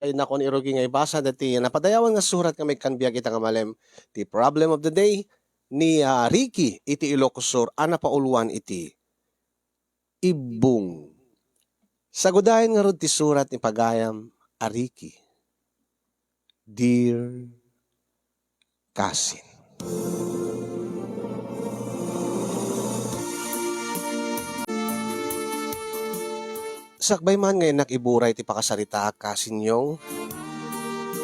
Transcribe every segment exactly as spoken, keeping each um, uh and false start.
Ay, nakon irugi nga ibasa dati napadayawan nga surat nga maikkan biag ita nga malem ti problem of the day ni, ah, Ricky iti Ilocos Sur a napauluan iti Ibbung. Sagudayen ngarud ti surat ni pagayam a Ricky. Dear Kasin. Sakbay man nga innak iburay ti pakasaritaak, Kasin Yong,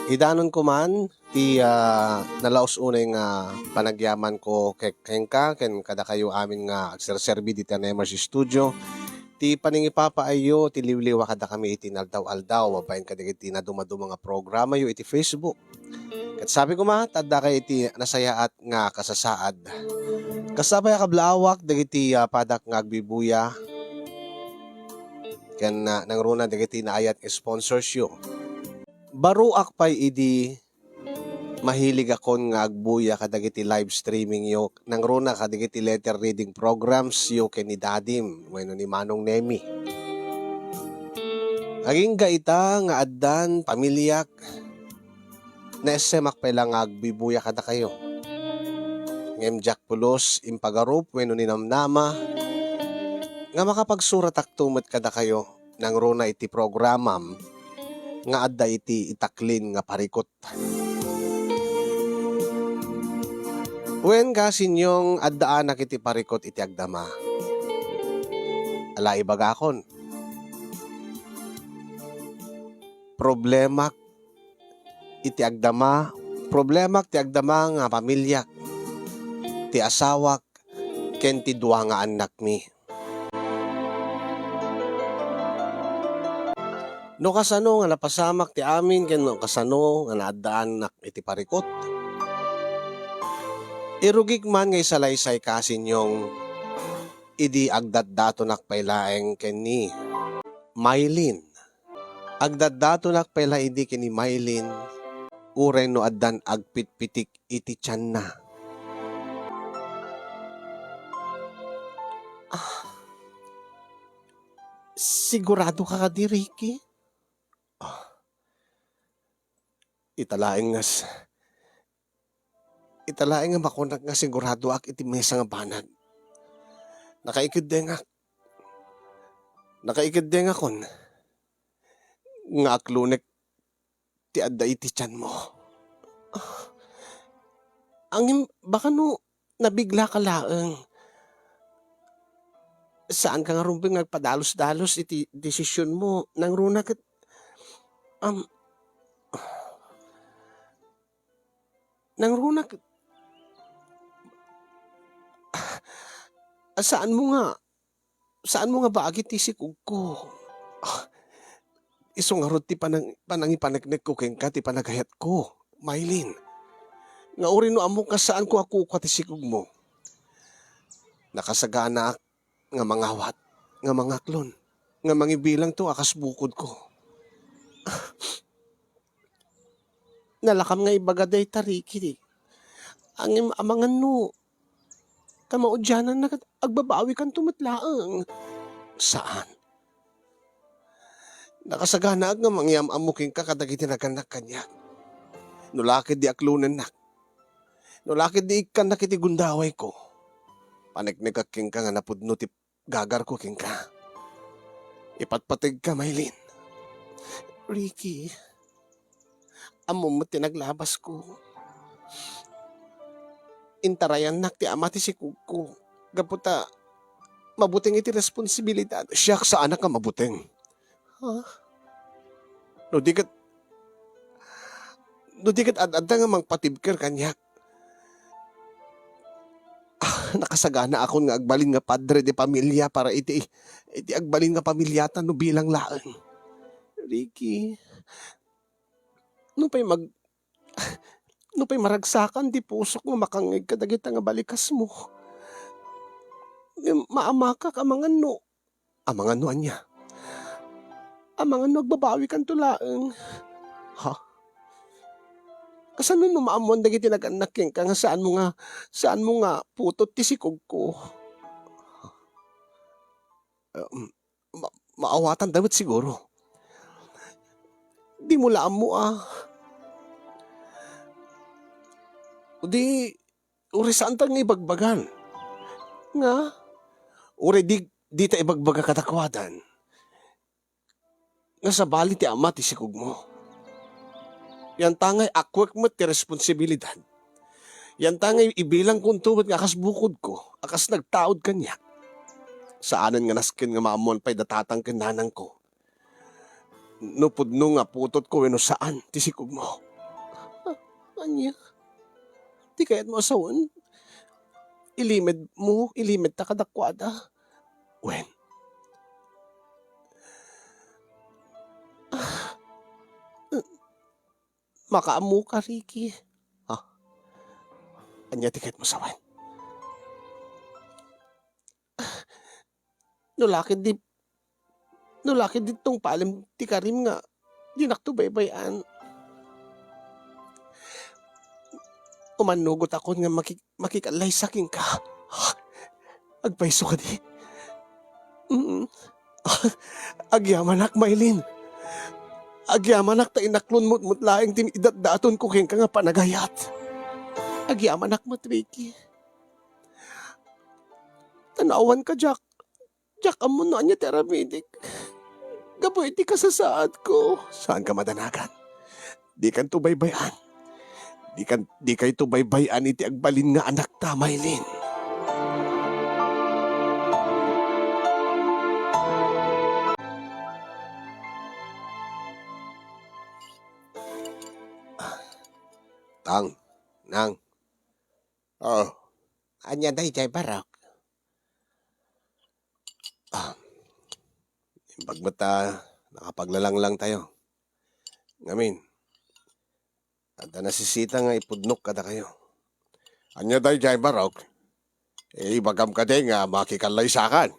idanon ko man ti, ah, nalaus unay nga panagyaman ko ke-, kenka, ken kadakayo amin nga agserserbi dita Nemers Studio. Ti panangipapaayyo, ti liwliwa kadakami iti inaldaw-aldaw, babaen kadagiti nadumaduma nga programayo iti Facebook. Ket sabi koma, ta addakay iti nasayaat nga kasasaad. Kasta pay a kablaawak dagiti, ah, padak nga agbibuya ken, ah, nangruna dagiti naayat nga sponsors yo. Baruak pay idi mahiligakon nga agbuya kadagiti live streaming yo, nangruna kadagiti letter reading programs yo ken ni Dadim wenno ni Manong Nemi. Agingga ita nga addan pamiliak, naessemak pay la nga agbibuya kadakayo. Ngem diak pulos impagarup wenno ninamnama nga makapagsuratakto met kadakayo nangruna iti programam nga adda iti itaklin nga parikut. Wen, Kasin Yong, addaanak iti parikut iti agdama. Ala, ibagakon. Problemak iti agdama, problemak ti agdama nga pamiliak, ti asawak, ken ti dua nga annakmi. No kasano nga napasamak ti amin ken no kasano nga naaddaanak iti parikut, irugik man nga isalaysay, Kasin Yong, idi agdatdatonak pay laeng ken ni Mylene. Agdaddatonak pay la idi ken ni Mylene, uray no addan agpitpitik iti tianna. Ah, sigurado ka kadi, Ricky? Ah, ita laeng nga s-, ita laeng nga makunak nga siguradoak iti maysa nga banag. Nakaikeddengak. Nakaikeddengakon nga aklonek ti adda iti tianmo. Ah, ngem, baka no nabigla ka laeng. Saan ka ngarud nga agpadalus-dalus iti desisionmo. Nangruna ket, um, nangruna ket, ah, saanmo nga, saanmo nga baagi ti sikogko. Ah, isu ngarud ti panang-, panangipaneknekko kenka ti panagayatko, Mylene. Nga uray no ammok nga saanko a kukua ti sikogmo, nakasaganaak nga mangawat, nga mangaklon, nga mangibilangto a kas bukodko. Nalakam nga ibaga dayta, Ricky. Ngem amangan no kamaudiananna ket agbabawikanto met laeng. Saan. Nakasaganaak nga mangyam-ammo kenka kadagiti nagannak kaniak. No la ket di aklonennak. No la ket di ikkannak iti gundawayko. Paneknekak kenka nga napudno ti gagarko kenka. Ipatpategka, Mylene. Ricky, ammom met ti naglabasko. Intarayannak ti ama ti sikogko. Gapu ta mabuteng iti responsibilidad. Siak, saanak nga mabuteng. Ha? No di ket, no di ket ad-adda nga mangpatibker kaniak. Ah, nakasaganaakon nga agbalin nga padre de pamilia para iti, iti agbalin nga pamiliata no bilang laeng. Ricky, nupay mag-, nupay maragsakan ti pusok nga makangngeg kadagita nga balikasmo, ngem maamakak amangan no Amangan no ania? Amangan no agbabawikanto laeng. Ha? Kasano no maammoan dagiti nagannak kenka nga saanmo nga, saanmo nga putot ti sikogko? Um, ma-, maawatanda met siguro. Dimo la ammo a. O di, uray saanta nga ibagbagan. Nga? Uray di, dita ibagbaga kadakuadan nga sabali ti ama ti sikogmo. Yanta ngay akwek met ti responsibilidad. Yanta ngay ibilangkonto met nga a kas bukodko, a kas nagtaud kaniak. Saanen nga nasken nga maammoan pay da tatang ken nanangko no pudno nga putotko wenno saan ti sikogmo. Ah, ania? Ti kayatmo a sawen? Ilimedmo, ilimedta kadakuada. Wen. Ah, makaammoka, Ricky. Ah, ania ti kayatmo a sawen? No la ket di, no la ket di tungpalem ti karim nga dinakto baybay-an. Umannugotakon nga maki-, makikallaysa kenka. Agpayso kadi? Mm. Agyamanak, Maylin. Agyamanak ta inaklonmo met laeng ti idatdatonko kenka nga panagayat. Agyamanak met, Ricky. Ta no awan kadiak, diak ammo no ania ti aramidik gapu iti kasasaadko. Saanka madanagan. Dikanto baybay-an. Dikan, dikayto baybay-an iti agbalin nga anakta, Maylin. Tang, nang. Oh. Ania daydiay, Barok? Ah, imbag met ta nakapaglalanglangtayo. Ngamin, adda nasisita nga ipudnok kadakayo. Ania daydiay, Barok? Eh, ibagam kadi nga makikallaysakan?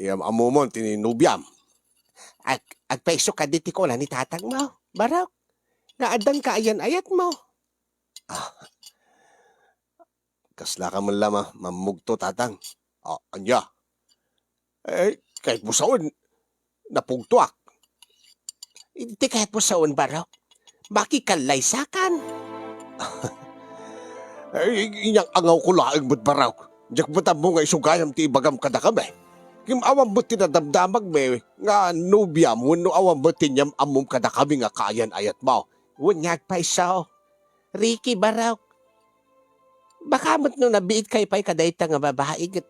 Iyam-ammomon ti nobiam. Ag-, agpayso kadi ti kuna ni tatangmo, Barok? Nga addan kaayan-ayatmo? Ah, Kaslaka met la ma-, mammugto, Tatang. Ah, ania? Eh, kayatmo sawen, napugtoak. Iti kayatmo sawen, Barok? Makikallaysakan. Eh, inyang angawko laeng met, Barok. Diak met ammo nga isu gayam ti ibagam kadakami. Ngem awan met ti nadamdamagmi nga nobiam wenno awan met ti inyam-ammom kadakami nga kaayan-ayatmo. Wen nga agpayso. Ricky, Barok. Baka met no nabiitkayo pay kadayta nga babai ket,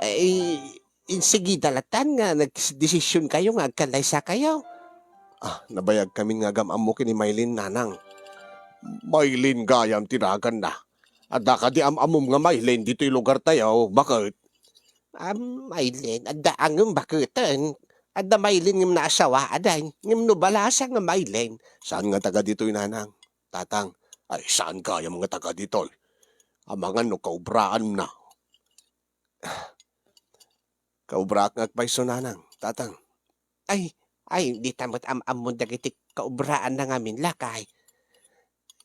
ay, insigida latan nga nagdesisionkayo nga agkallaysakayo. Ah, nabayagkamin nga agam-ammo ken ni Maylin, Nanang. Maylin gayam ti naganna. Adda kadi am-ammom nga Maylin ditoy lugartayo, baket? Am, Maylin, adda ngem baketen. Adda Maylin ngem naasawaadan, ngem no balasa nga Maylin. Saan nga taga ditoy, Nanang? Tatang, ay, saan gayam nga taga ditoy? Amangan no kaubraanna. Kaubraak nga agpayso, Nanang, Tatang. Ay, ay, dita met am-ammon dagiti kaubraanna ngamin, lakay.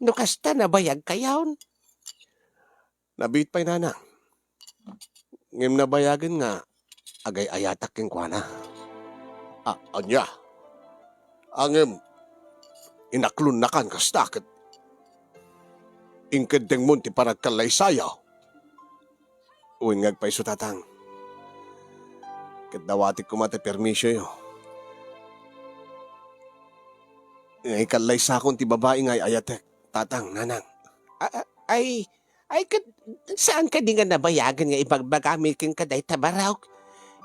No kasta, nabayagkayon? Nabiit pay, Nanang. Ngem nabayagen nga agay-ayatak kenkuana. Ah, ania? Ngem, inaklonnakan kasta ket inkeddengmon ti panagkallaysayo? Wen nga agpayso, Tatang. Ket dawatek koma ti permisioyo nga ikallaysakon ti babai nga ay-ayatek, Tatang, Nanang. A-, a-, ay, ay, ket saan kadi nga nabayagen nga ibagbagami kenka dayta, Barok?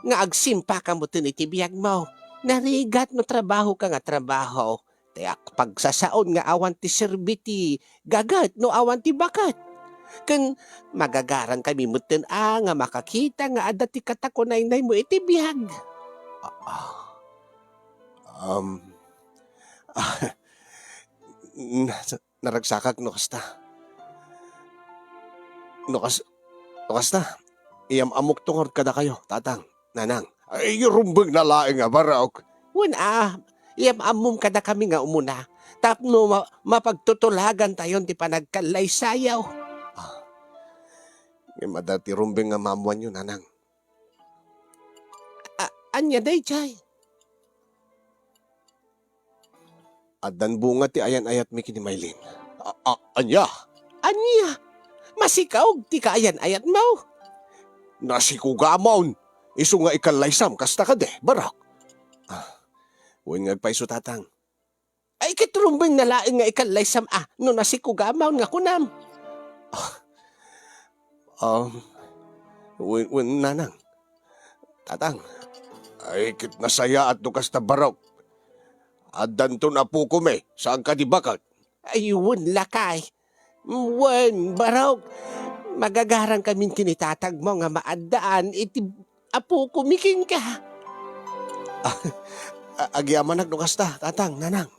Nga agsimpaka metten iti biagmo. Narigat no trabahoka nga trabaho. Ti ak-, pagsasaon nga awan ti serbi ti gaget no awan ti baket. Ken magagarankami metten a nga makakita nga adda ti katakunaynaymo iti biag. Ah, ah. Um, ah, na-, naragsakak no kasta. No kas-, no kasta, iyam-ammokto ngarud kadakayo, Tatang, Nanang. Ay, rumbengna laeng a Barok. Wen a, iyam-ammom kadakami nga umuna, tapno ma-, mapagtutulagantayon ti panagkallaysayo. Ah. Ngem adda ti rumbeng nga maammoanyo, Nanang. A-, ania daydiay? Addan bunga ti ayan-ayatmi ken ni Maylin. A-, a-, ania? Ania? Masikog ti kaayan-ayatmo? Nasikogamon, isu nga ikallaysam kasta kadi, Barok. Ah, wen nga agpayso, Tatang. Ay, ket rumbeng na laeng nga ikallaysam a no nasikogamon nga kunam. Ah, um, wen, wen, Nanang. Tatang. Ay, ket nasayaat no kasta, Barok. Addanton apokomi, saan kadi baket? Ay, wen, lakay. Wen, Barok. Magagarankamin ken ni tatangmo nga maaddaan iti apokomi kenka. Ah, a-, agyamanak no kasta, Tatang, Nanang.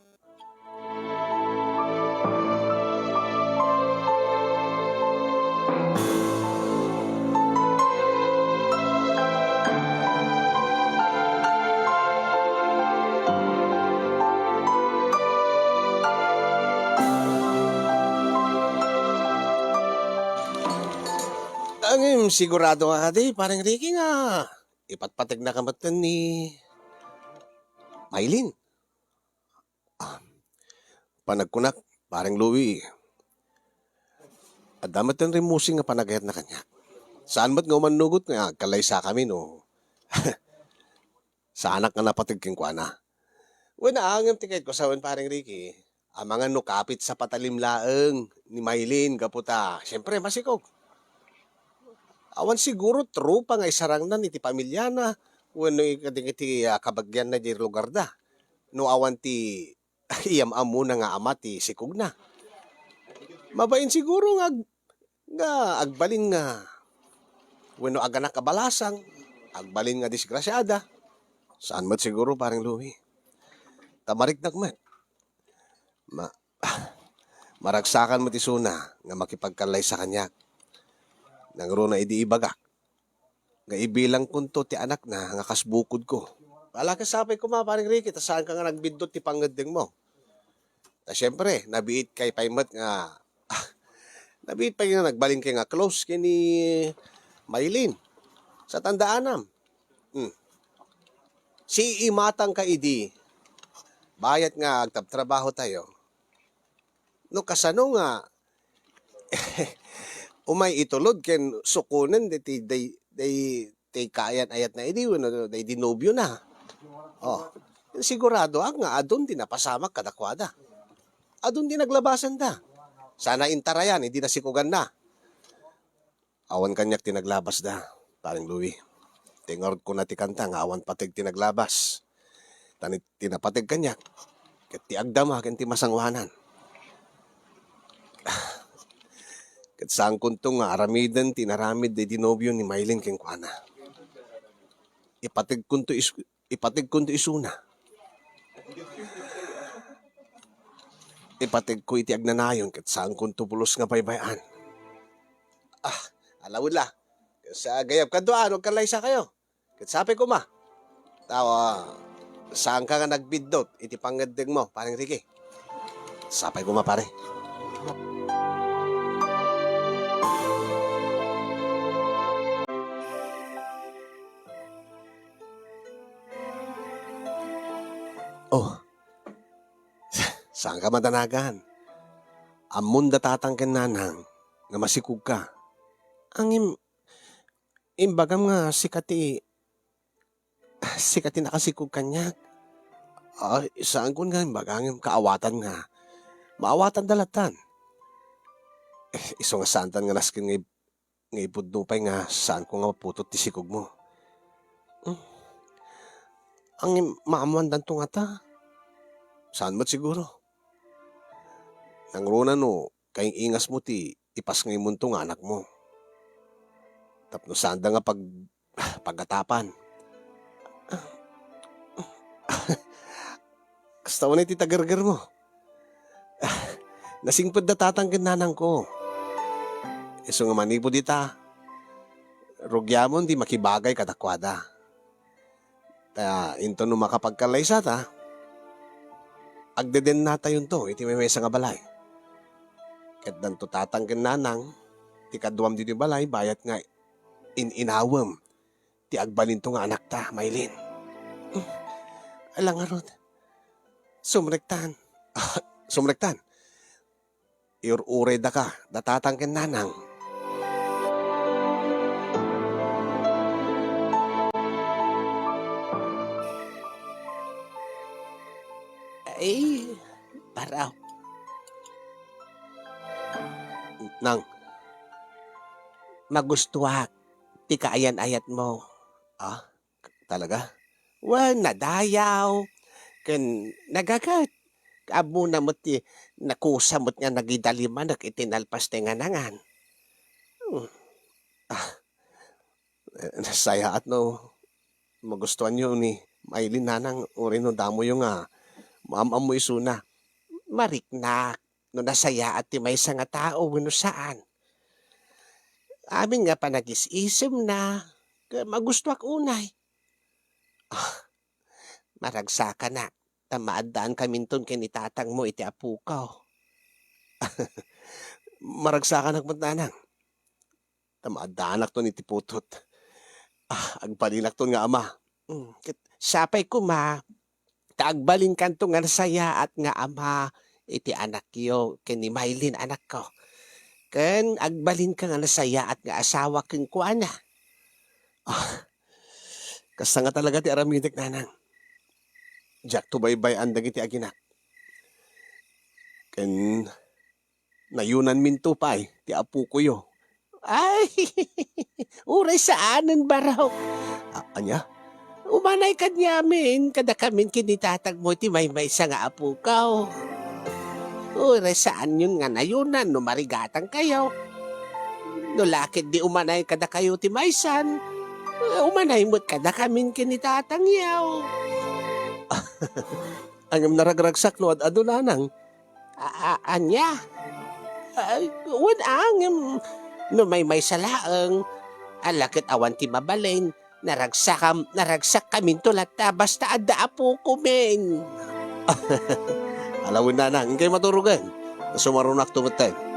Ngem sigurado ka kadi, Pareng Ricky, nga ipatpategnaka metten ni Maylin? Ah, panagkunak, Pareng Louie, adda met rimmusing nga panagayatna kaniak. Saan met nga umannugot nga agkallaysakami no saanak nga napateg kenkuana. Wen, ngem ti kayatko sawen, Pareng Ricky, amangan no kapit sa patalim laeng ni Maylin gapu ta, siempre, masikog. Awan siguro tropa nga isarangnan iti pamiliana wenno iti, iti, ah, kabagianna idiay lugarda. No awan ti iyam-ammona nga ama ti sikogna. Mabain siguro nga ag-, nga agbalin nga wenno aganak a balasang, agbalin nga disgrasiada. Saan met siguro, Pareng Louie. Ta mariknak met. Ma-, maragsakan met isuna nga makipagkallaysa kaniak. Nangruna idi ibagak nga ibilangkonto ti anakna nga kas bukodko. Ala, ket sapay koma, Pareng Ricky, ta saanka nga nagbiddut ti pangngeddengmo. Ta siempre, nabiitkay pay met nga, ah, nabiit pay nga nagbalinkay nga close ken ni Maylin. Sa tandaanam. Hmm. Siimatangka idi, bayat nga agtabtrabahotayo. No kasano nga umay itulod ken sukonen daytoy, day-, day-, ti kaayan-ayatna idi wenno daydi nobiona. Oh, siguradoak nga adun ti napasamak kadakuada. Adun ti naglabasanda. Sana intarayan idi nasikoganna. Awan kaniak ti naglabasda, Pareng Louie. Ti ngarudkona ti kanta nga awan pateg ti naglabas. Ta ni-, ti napateg kaniak, ket ti agdama ken ti masangoanan. Ket saankonto nga aramiden ti inaramid daydi nobio ni Maylin kenkuana. Ipategkonto is-, ipategkonto isuna. Ipategko iti agnanayon ket saankonto pulos nga baybay-an. Ah, alawid la. Sa gayab kadua, no, agkallaysakayo. Ket sapay koma. Tawa, saanka nga nagbiddut iti pangngeddengmo, Pareng Ricky. Sapay koma, pare. Oh, saanka madanagan. Ammon da tatang ken nanang nga masikogka. Ngem, imbagam nga sika ti, sika ti nakasikog kaniak. Ah, saanko nga imbaga ngem kaawatan nga maawatanda lattan. Eh, isu nga saantan nga nasken nga ib-, nga ipudno pay nga saanko nga maputot ti sikogmo. Hmm. Ngem, maammoandanto ngata? Saan met siguro. Nangruna no kaing-ingasmo ti ipasngaymonto nga anakmo. Tapno saanda nga pag-, pagatapan. Kasta unay ti tagergermo. Nasingpet da tatang ken nanangko. Isu nga manipud ita, rugiamon ti makibagay kadakuada. Ta inton no makapagkallaysata, agdedennatayonto iti maymaysa nga balay. Ket danto tatang ken nanang ti kaduam ditoy balay bayat nga in-inawem ti agbalinto nga anakta, Maylin. Ala ngarud, sumrektan. Sumrektan. Iur-uraydaka, da tatang ken nanang. Ay, para. Nang, magustuak ti kaayan-ayatmo. Ah, talaga? Wen, nadayaw, ken nagaget. Ammona met ti nakusa met nga nagidalimanek iti nalpas ti nganangan. Hmm. Ah, eh, nasayaat no magustuanyo ni Maylin, nanang, uray no damoyo nga maam-ammo isuna. Mariknak no nasayaat ti maysa nga tao wenno saan. Amin nga panagis-isemna, ket magustuak unay. Ah, maragsakanak, ta maaddaankaminton ken ni tatangmo iti apokaw. Maragsakanak met, nanang, ta maaddaanakton iti putot. Ah, agbalinakton nga ama. Mm, ket sapay koma, ta agbalinkanto nga nasayaat nga ama iti anakyo ken ni Maylin, anakko. Ken agbalinka nga nasayaat nga asawa kenkuana. Ah, kasta nga talaga ti aramidek, nanang. Diakto baybay-an dagiti aginak. Ken nayonanminto pay ti apokoyo. Ay, uray saanen, barok. A-, ania? Umanay kaniamin, kadakamin ken ni tatangmo ti maymaysa nga apokaw. Uray saanyon nga nayonan no marigatangkayo. No la ketdi umanay kadakayo ti maysan, umanay met kadakamin ken ni tatangyo. Ngem naragragsak no ad-adu, nanang. A-, a-, ania? Ay, wen a, ngem no maymaysa laeng, ala ket awan ti mabalin, naragsakam-, naragsakkaminto latta basta adda apokomin. Ala wen, nanang, inkay maturogen. Sumarunakto metten.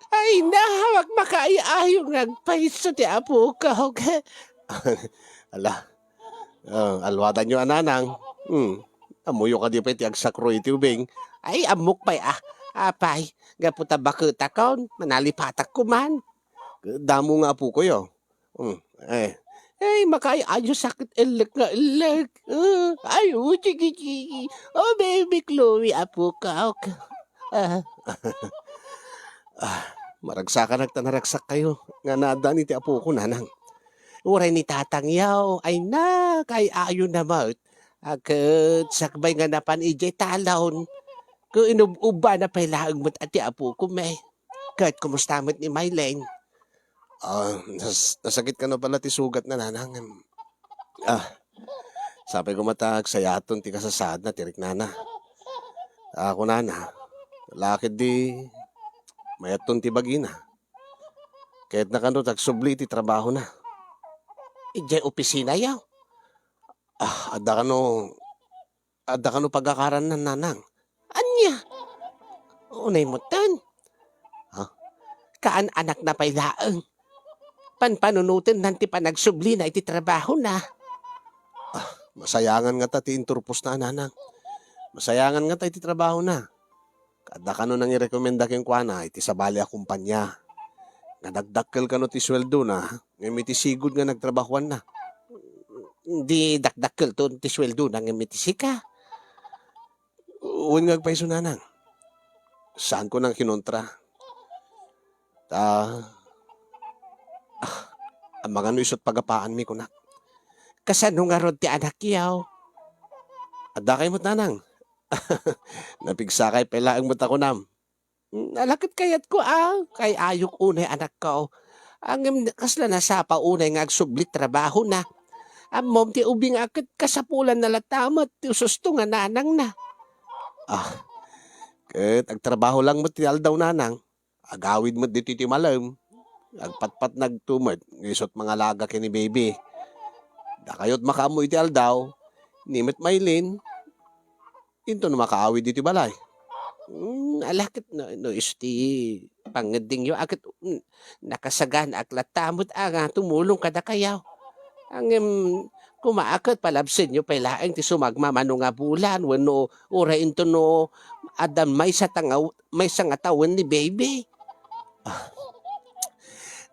Ay, nahamak, makaayo-ayo nga agpayso ti apokak. Ala, ah, alwadanyo a, nanang. Hmm. Ammoyo kadi pay ti agsakro iti ubing? Ay, ammok pay a. Apay, gapu ta baketakon, manalipatak koman. Damo nga apokoyo. Hmm, eh. Ay, makaayo-ayo sakit, ellek nga ellek. Ah, ay, oh, chiki, chiki. Oh, baby Chloe, apokak. Ah. Ah, maragsakanak ta naragsakkayo nga naaddaan iti apoko, nanang. Uray ni tatangyo, ay, nakaayo-ayona met. A, ket sakbay nga napan idiay talon, ket inub-ubbana pay laeng met a ti apokon. Ket kumusta met ni Maylin? Ah, nas-, nasakit kano pala ti sugatna, nanang. Ah, sapay koma ta agsayaaton ti kasasaadna ti riknana. Ah, kunana, la ketdi mayatton ti bagina. Kayatna kano ti agsubli iti trabahona. Idiay opisinayo? Ah, adda kano, adda kano pagakaranna, nanang? Ania? Unay metten. Ha? Kaan-anakna pay laeng. Panpanunotennan ti panagsublina iti trabahona. Ah, masayangan ngata ti inturposna, nanang. Masayangan ngata iti trabahona. Adda kano nangirekomenda kenkuana iti sabali a kompania. Nga dakdakkel kano ti sueldona, ngem iti sigud nga nagtrabahoanna. Di dakdakkelton ti sueldona ngem iti sika. Wen nga agpayso, nanang. Saanko nang kinontra. Ta, ah, amangan no isu't pagapaanmi, kunak. Kasano ngarud ti anakyo? Adda kay met, nanang. Napigsakay pay laeng met a kunam. Mm, ala ket kayatko a, kay-ayok unay anakko. Ngem kasla nasapa unay nga agsubli trabahona. Ammom ti ubing a ket kasapulanna latta met ti ususto nga nanangna. Ah, ket agtrabaho lang met ti aldaw, nanang. Agawid met ditoy ti malem. Agpatpatnagto met nga isu't mangalaga ken ni baby. Dakayot makaammo iti aldaw, ni met Maylin, intono makaawid iti balay. Hmm, ala ket no, no isu ti pangngeddengyo a ket, hmm, nakasaganaak latta met a nga tumulong kadakayo. Ngem, koma a ket palabsenyo pay laeng ti sumagmamano nga bulan wenno uray intono adda maysa ta nga, maysa nga tawen ni baby. Ah,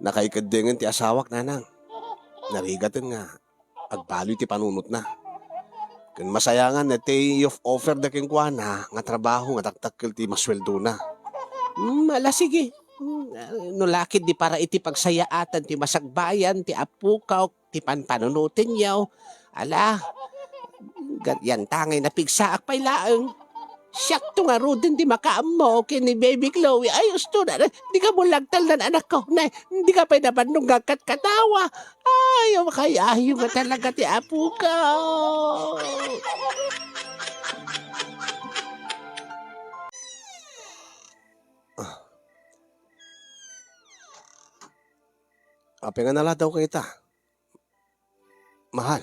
nakaikaddengen ti asawak, nanang. Narigaten nga agbaliw ti panunotna. Ken masayangan, natay offerda kenkuana nga trabaho nga dakdakkel ti masueldona. Hmm, ala, sige. Hmm, ah, no la ketdi para iti pagsayaatan ti masakbayan ti apukaw ti panpanunotenyo, ala, gayantangay napigsaak pay laeng. Siakto ngaruden ti makaammo ken ni Baby Chloe. Ay, usto na, di ka mo lagtalnan, anakko. Nay, di ka pay nabannong nga katkatawa. Ay, makayayo nga talaga ti apukaw. Ah. Apay nga naladaw ka ita, mahal?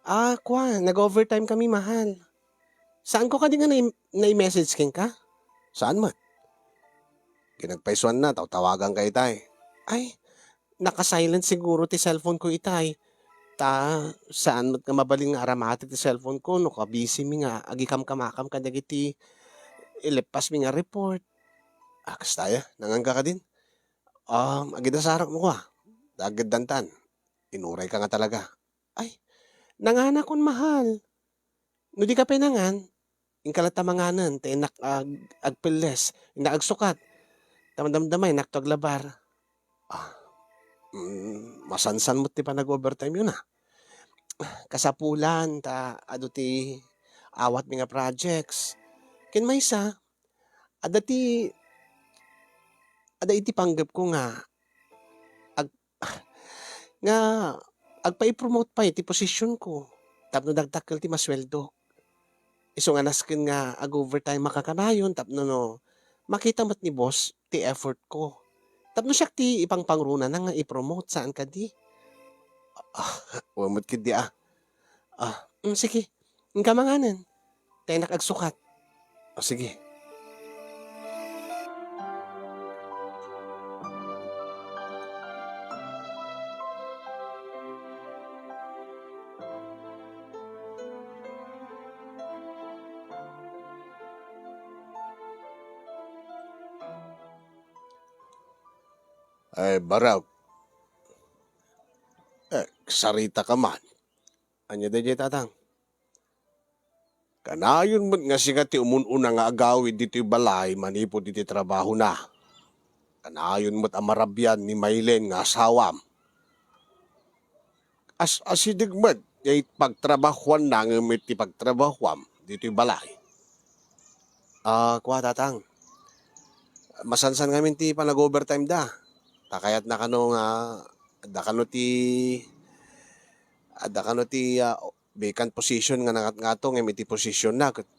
Ah, kua, nag-overtime kami, mahal. Saanko kadi nga nai-, nai-message kenka? Saan met? Kinagpaisuanna, tawtawaganka itay. Ay, naka-silent siguro ti cellphone ko itay. Ta, saan met nga mabalin nga aramatek ti cellphone ko no kabisimi nga agikamkamakam kadagiti ileppasmi nga report. Ah, kasta aya, nanganka kadin? Um, agidasarak mo kua. Dageddantan. Inurayka nga talaga. Ay, nanganakon, mahal. No di ka pay nangan, inka latta manganen, ta innak ag-, agpelles, innak agsukat. Ta madamdama, innakto aglabar. Ah, mm, masansan met ti panag-overtime yun, ah. Kasapulan, ta adu ti awatmi nga projects. Ken maysa, adda ti, adda iti panggepko nga ag-, nga agpaipromote pay ti positionko tapno dakdakkel ti masueldok. Isu nga nasken nga ag-overtime a kakanayon tapno no makita met ni boss ti effortko. Tapno siak ti ipangpangrunana nga i-promote, saan kadi? Ah, wen met ketdi, ah. Ah, mm, sige. Inka manganen. Ta innak agsukat. O, sige. Ay, Barok. Eh, sarita ka man. Ania daydiay, Tatang? Kanayon met nga sika ti umun-una nga agawid ditoy balay manipud iti trabahona. Kanayon met a marabian ni Maylen nga asawam. As-asideg met ti pagtrabahuanna ngem iti pagtrabahuam ditoy balay. Ah, kua, Tatang. Masansan ngamin ti panag-overtime da. Ta kayatna kano nga, adda kano ti, adda kano ti, ah, vacant position nga nangat-ngato ngem iti posisionna. Ket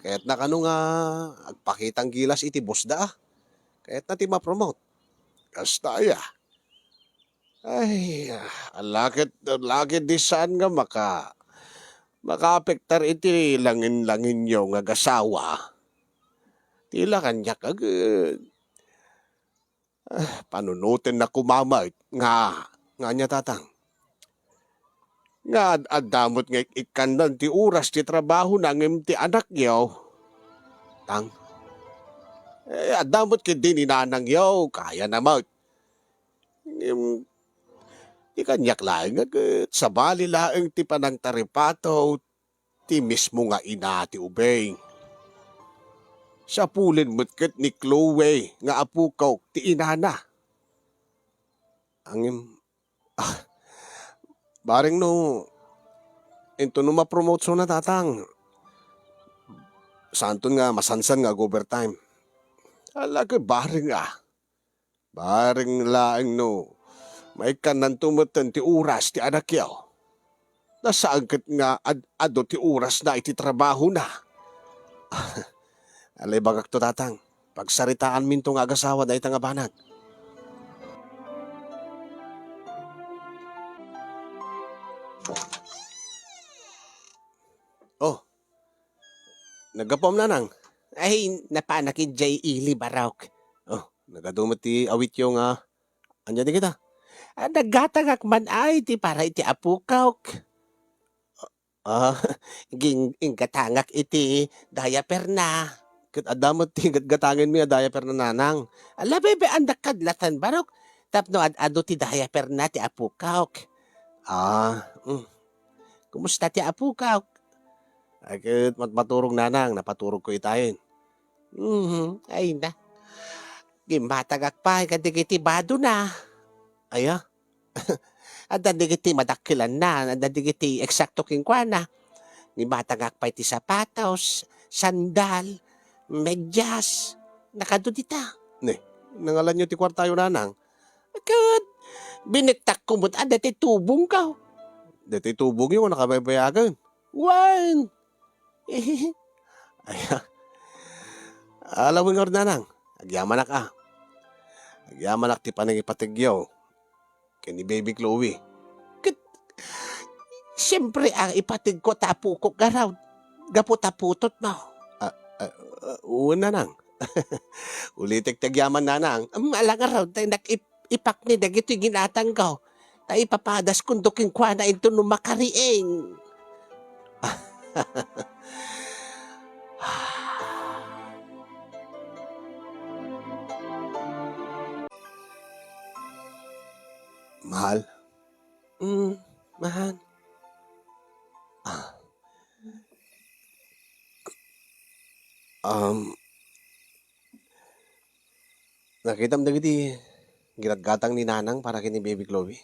kayatna kano nga agpakitang gilas iti boss da, ah. Kayatna ti ma-promote. Kasta aya. Ay, ah, ala ket, ala ket di saan nga maka-, makaapektar iti langin-langinyo nga agasawa. Ti la kaniak aged. Ah, panunotenna koma met nga, nga ania, Tatang? Nga ad-, adda met nga ik-, ikkandan ti oras ti trabahona ngem ti anakyo. Tang? Eh, adda met ketdi ni nanangyo, kayana met. Ngem, ti kaniak laeng nga ket sabali laeng ti panangtaripato ti mismo nga ina ti ubing. Sapulen met ket ni Chloe nga apokok ti inana. Ngem, ah, bareng no, intono mapromote sona, Tatang. Saanton nga masansan nga ag-overtime. Ala ket bareng, ah. Bareng laeng no Maikkannanto metten ti oras ti anakyo. Ta saan ket nga ad-adu ti orasna iti trabahona. Ala, ibagakto, tatang. Pagsaritaanminto nga agasawa dayta nga banag. Oh, naggapuam, nanang? Ay, napanak idiay ili, barok. Oh, nagadu met ti awityo nga Ania dagita? Ah, naggatangak man ay ti para iti apokok. Ah, ging-, inggatangak iti diaperna. Ket adda met ti gatgatangenmi a diaperna, nanang. Ala, bebe, andak kadlatan, barok. Tapno ad-adu ti diaperna ti apokok. Ah, mm. Kumusta ti apokok? Ay, ket mat-, maturog, nanang, napaturogko itayen. Mhm, ay na. Gimmatagak pay kadagiti badona. Aya? Adda dagiti madakkelanna, adda dagiti eksakto kenkuana. Gimmatagak pay ti sapatos, sandal, medyas. Nakadu dita. Ne, nangalanyo ti kuartayo, nanang? Ket binektakko met adda ti tubongko. Daytoy tubongyo nga nakabaybayagen. Wen. Ay, ah. Ala wen ngarud, nanang. Agyamanak, a. Agyamanak ti panangipategyo ken ni Baby Chloe. Ket, siempre, a, ipategko ta apokok ngarud. Gapu ta putotmo. Ah, ah, ah, wen, nanang. Ulitek ti agyaman, nanang. Em, ala ngarud, ta inak ip-, ipakni dagitoy ginatangko. Ta ipapadaskonto kenkuana inton no makariing. Mahal? Mm, mahal. Ah. Um, nakitam dagiti ginatgatang ni Nanang para ken ni Baby Chloe?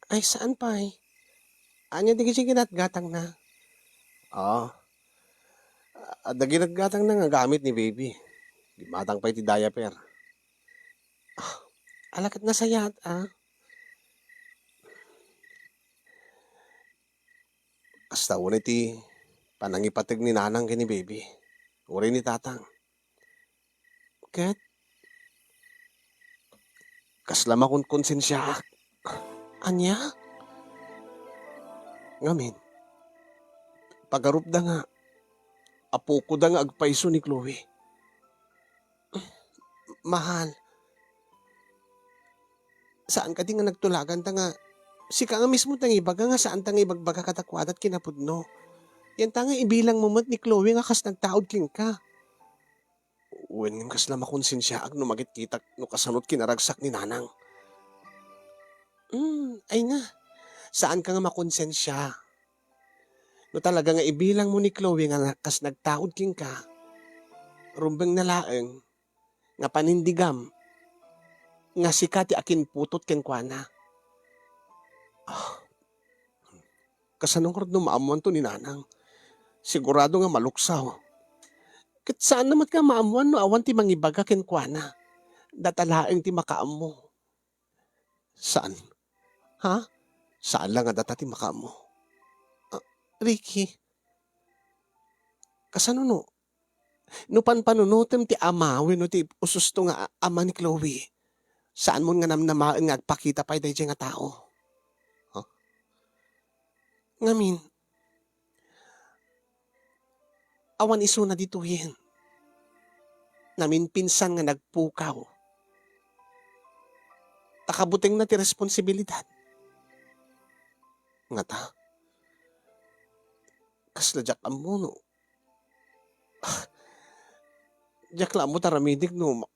Ay, saan pay? Ania dagiti ginatgatangna? Ah, adda ginatgatangna nga gamit ni Baby. Gimmatang pay ti diaper. Ah, ala ket nasayaat, a. Kasta unay ti panangipateg ni Nanang ken ni Baby, uray ni Tatang. Ket kasla makonkonsensiaak. Ania? Ngamin, pagarupda nga apokoda nga agpayso ni Chloe. Mahal, saan kadi nga nagtulaganta nga sika nga mismo ti nangibaga nga saanta nga ibagbaga kadakuada ti kinapudno? Yanta nga ibilangmo met ni Chloe nga kas nagtaud kenka. Wen ngem kasla makonsensiaak no makitkitak no kasano ti kinaragsak ni Nanang. Hmm, ay na. Saanka nga makonsensia. No talaga nga ibilangmo ni Chloe nga na-, kas nagtaud kenka, rumbengna laeng nga panindigam nga sika ti akinputot kenkuana. Ah, kasano ngarud no maammoanto ni Nanang? Sigurado nga maluksaw. Ket saanna met nga maammoan no awan ti mangibaga kenkuana. Data laeng ti makaammo. Saan? Ha? Saan la nga data ti makaammo? Ah, Ricky, kasano no, no panpanunotem ti ama wenno ti ususto nga a-, ama ni Chloe, saanmon nga namnamaen nga agpakita pay daydiay nga tao? Ha? Ngamin, awan isuna ditoyen. Naminpinsan nga nagpukaw. Ta kabutengna ti responsibilidad. Ngata, kasla diak ammo no. Ah, diak la ammo ta aramidek no ma-,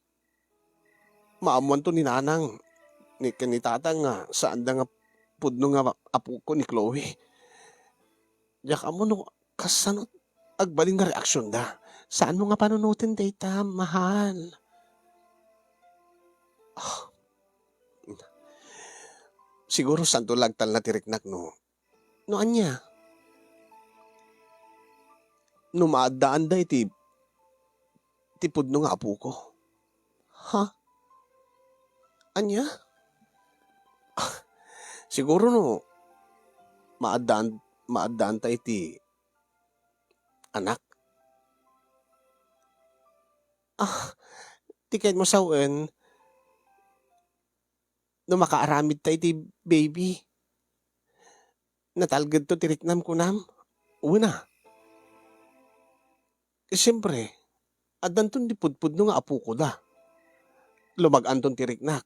maammoanto ni Nanang, ni, ken ni Tatang nga saanda nga pudno nga apoko ni Chloe. Diak ammo no kasano agbalin nga reaksionda. Saanmo nga panunoten dayta, mahal. Ah. Siguro saanto la agtalna ti riknak no, no ania? No maaddaanda iti, ti pudno nga apoko. Ha? Ania? Siguro no maaddaan, maaddaanta iti anak. Ah, ti kayatmo sawen, no makaaramidta iti baby. Natalgedto ti riknam, kunam? Una, siempre, addanton ti pudpudno nga apokoda. Lumag-anton ti riknak.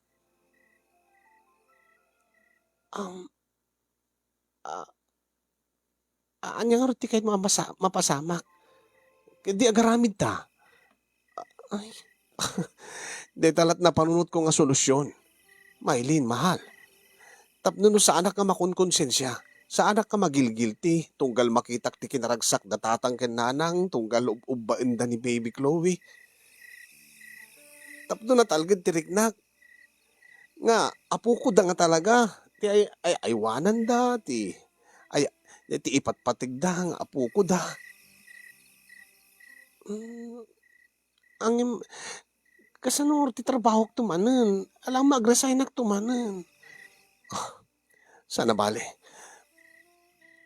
Um, ah, ah, ania ngarud ti kayatmo a masa-, mapasamak? Ket di agaramidta. Ay, dayta lat napanunotko nga solusyon. Maylin, mahal. Tapno no saanak nga makonkonsensia, saanak nga magilgilti tunggal makitak ti kinaragsak da tatang ken nanang, tunggal ub-, ubbaenda ni baby Chloe. Tapno natalged ti riknak, nga apokoda nga talaga, ti ay, ay, aywananda, ti, ay, ti ipatpategda nga apokoda. Mm, angem, kasano ti trabahokto manen? Alam mo, agresignak to manen. Ah, sana bale.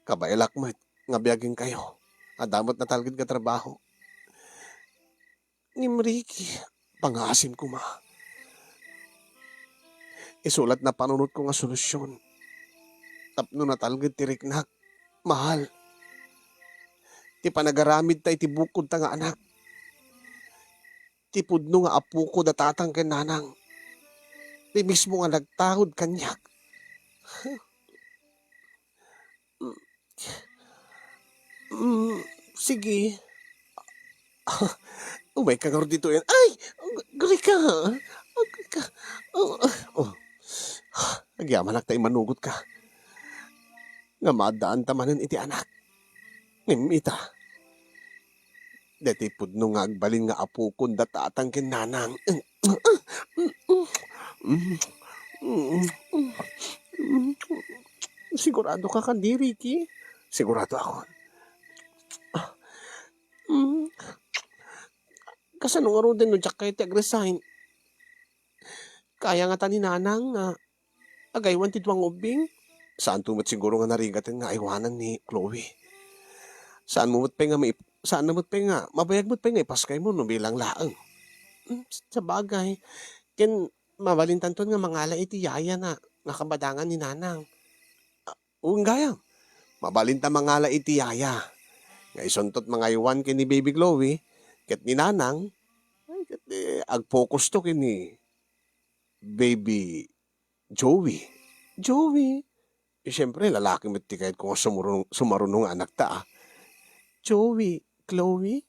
Kabaelak met nga biagenkayo. Adda met natalged nga trabaho. Ngem Ricky, pangaasim koma. Isu lat napanunotko nga solusyon. Tapno natalged ti riknak, mahal. Ti panagaramidta iti bukodta nga anak. Ti pudno nga apoko da tatang ken nanang. Ti mismo nga nagtaud kaniak. Mm. Mm, sige. Umayka ngarud ditoyen. Ay! Agrika! Agrika! Oh, oh. Agyamanak ta immanugotka. Nga maaddaanta manen iti anak. Ngem ita, daytoy pudno nga agbalin nga apokon da tatang ken nanang. Siguradoka kadi, Ricky? Siguradoakon. Ah, mm. Kasano ngaruden no diak kayat ti agresign? Kaya ngata ni nanang nga agaywan ti dua nga ubbing? Saanto met siguro nga narigaten nga aywanan ni Chloe. Saanmo met pay nga maip-, saanna met pay nga, mabayag met pay nga ipaskaymo no bilang laeng. Hmm, sabagay. Ken mabalintanton nga mangala iti yayana nga kabadangan ni nanang. Ah, wen gayam, mabalinta mangala iti yaya nga isunto ti mangaywan ken ni baby Chloe ket ni nanang, ay, ket, eh, agpokosto ken ni baby Joey. Joey? Eh, siyempre, lalaki met ti kayatko nga sumurun-, sumaruno nga anakta, ah. Joey, Chloe?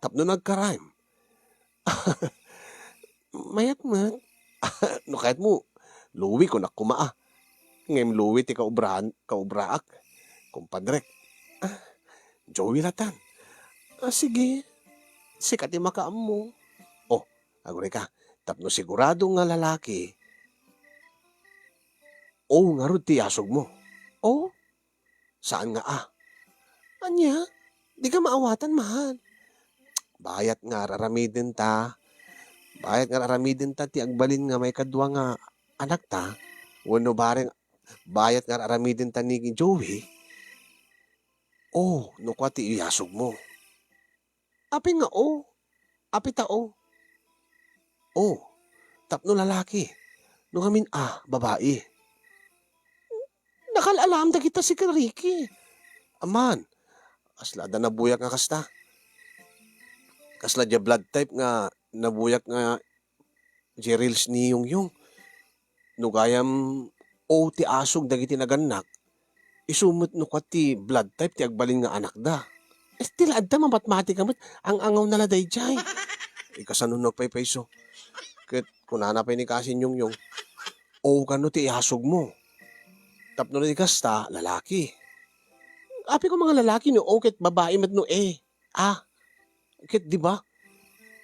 Tapno nagka-rhyme. Mayat met. No kayatmo, Louie kunak koma, ah. Ngem Louie ti kaubrahan, kaubraak, kumpadrek. Ah, Joey latan. Ah, sige. Sika ti makaammo. Oh, agrika, tapno sigurado nga lalaki, O ngarud ti iasugmo. O? Saan nga A? Ania? Dika maawatan, mahal. Bayat nga ar-aramidenta. Bayat nga ar-aramidenta ti agbalin nga maikadua nga anakta. Wenno bareng bayat nga ar-aramidenta ni Joey. O, no kua ti iasugmo. Apay nga O? Apay ta O? O, tapno lalaki. No ngamin A, babai. Nakal-alam dagita, sika, Ricky. Aman, kasla adda nabuyak nga kasta. Kasla dia blood type nga nabuyak nga Jerils ni Yongyong. No gayam O ti asug dagiti nagannak, isu met no kua ti blood type ti agbalin nga anakda. Still, adda mamatematika met, ang-angawna la daydiay. Ikasano no agpaypayso? Ket kunana pay ni Kasin Yongyong, O kano ti iasugmo? Tapno di kasta, lalaki. Apay koma nga lalaki no O ket babai met no E. A. Ket di ba?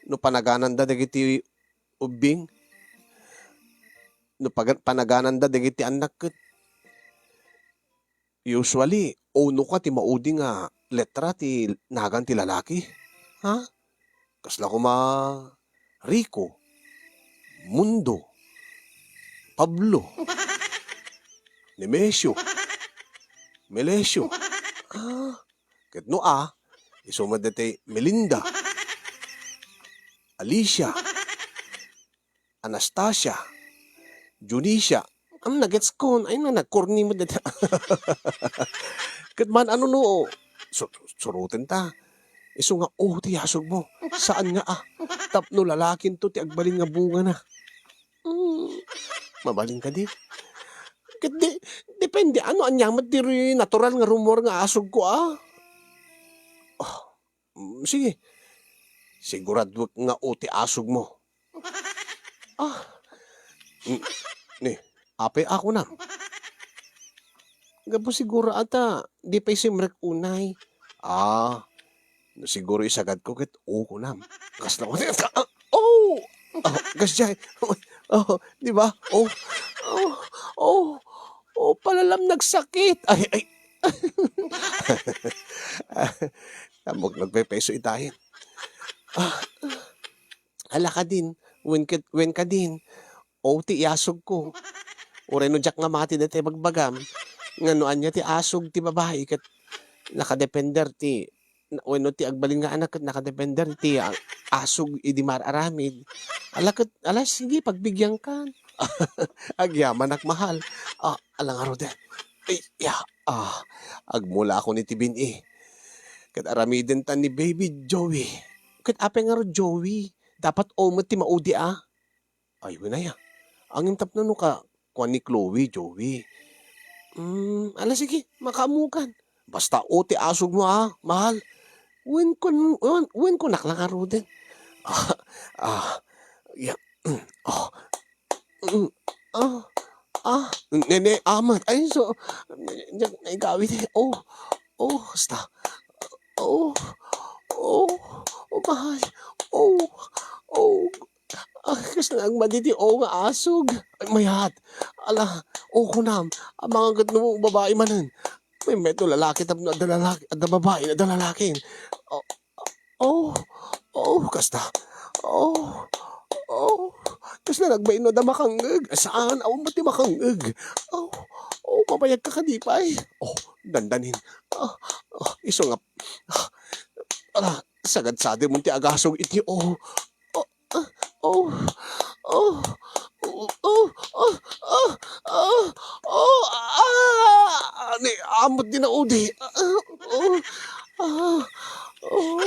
No panagananda dagiti ubbing, no paga-, panagananda dagiti annak ket usually, O no kua ti maudi nga letra ti nagan ti lalaki. Ha? Kasla koma Rico, Mundo, Pablo. Nemesio, Melesio. Ah, ket no A, isu met daytoy Melinda, Alicia, Anastasia, Junisia. Am, nagets kon, ay na, nagkorni met dayta. Ket man ano no, su-, surotenta. Isu nga O ti asugmo. Saan nga A. Tapno lalakinto ti agbalin nga bungana. Hmm, mabalin kadi? Ket di, depende, ano, ania met ti natural nga rummuar nga asugko, a? Oh, mm, sige. Siguraduek nga O ti asugmo. Ah. Mm, ni, apay ako na. Gapu siguro ata, di pay simrek unay. Ah, no siguro isagad ko ket O ko nam. Kasla ko, ah, oh! Oh, kasjay. Oh, di ba? Oh, oh, oh, oh, palalam nagsakit. Ay, ay. Tambok nagpepeso itayen. Ah, ala kadin, wen ket, wen kadin, O ti iasugko. Uray no diak nga mati daytoy bagbagam, nga no ania ti asug ti babai ket nakadepender ti, wenno ti agbalin nga anak ket nakadepender ti a-, asug idi mar-aramid. Ala ket, ala, sige, pagbigiankan. Agyamanak, mahal. Ah, ala ngaruden. Ay, ya, ah, agmula ako ni ti bin-i. Ket aramidenta ni Baby Joey. Ket apay ngarud Joey? Dapat O met ti maudi, a? Ay, wen aya. Ngem tapno no ka, kuan ni Chloe, Joey. Mm, ala, sige, makaammokan. Basta O ti asugmo, a, mahal. Wen kun, wen, wen kunak la ngaruden. Ah, ah, ya, oh, mm, ah, ah, nene, amat. Ay, so, diak naigawid, eh. Oh, oh, basta. Oh, oh, oh, mahal. Oh, oh, ah, kasla agmadi ti O nga asug. Ay, mayat. Ala, O kunam. Amangan ket no babai manen. Mayat no lalaki tapno adda lalaki, adda babai, adda lalaki. Oh, oh, oh, kasta. Oh, oh, kasla nagbain no adda makangngeg. Saan? Awan met ti makangngeg. Oh, oh, mabayag ka kadi pay. Oh, dandanin. Ah, ah, isu nga, ah, ala, sagadsadem ti agasug iti O. Oh, ah, oh, oh, oh, ah, ah, ah, ah, ni, amat di naudi. Ah, oh, ah, oh.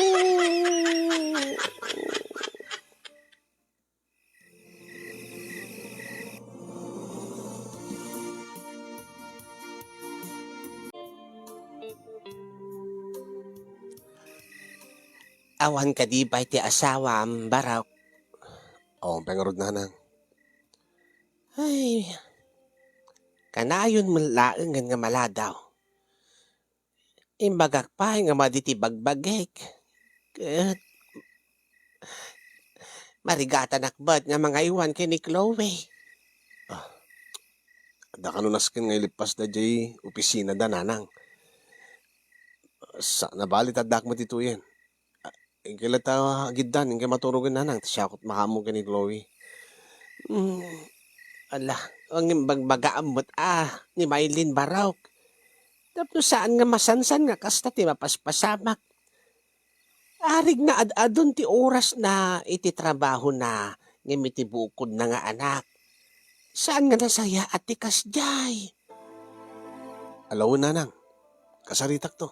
Awan kadi pay ti asawam, Barok? Awan pay ngarud, nanang. Ay, kanayon met laengen nga maladaw. Imbagak pay nga madi ti bagbagik. Ket marigatanak met nga mangaywan ken ni Chloe. Ah, adda kano nasken nga ilippasda diay opisinada, nanang. Sa, nabali ta addak met ditoyen. Ah, inkay latta agiddan, inkay maturogen, nanang, ta siakot makaammo ken ni Chloe. Hmm, ala, ngem bagbagaam met a, ni Mylene, Barok. Tapno saan nga masansan nga kasta ti mapaspasamak. Arig na ad-adun ti orasna iti trabahona ngem iti bukodna nga anak. Saan nga nasayaat ti kasdiay. Alawen, nanang, kasaritakto.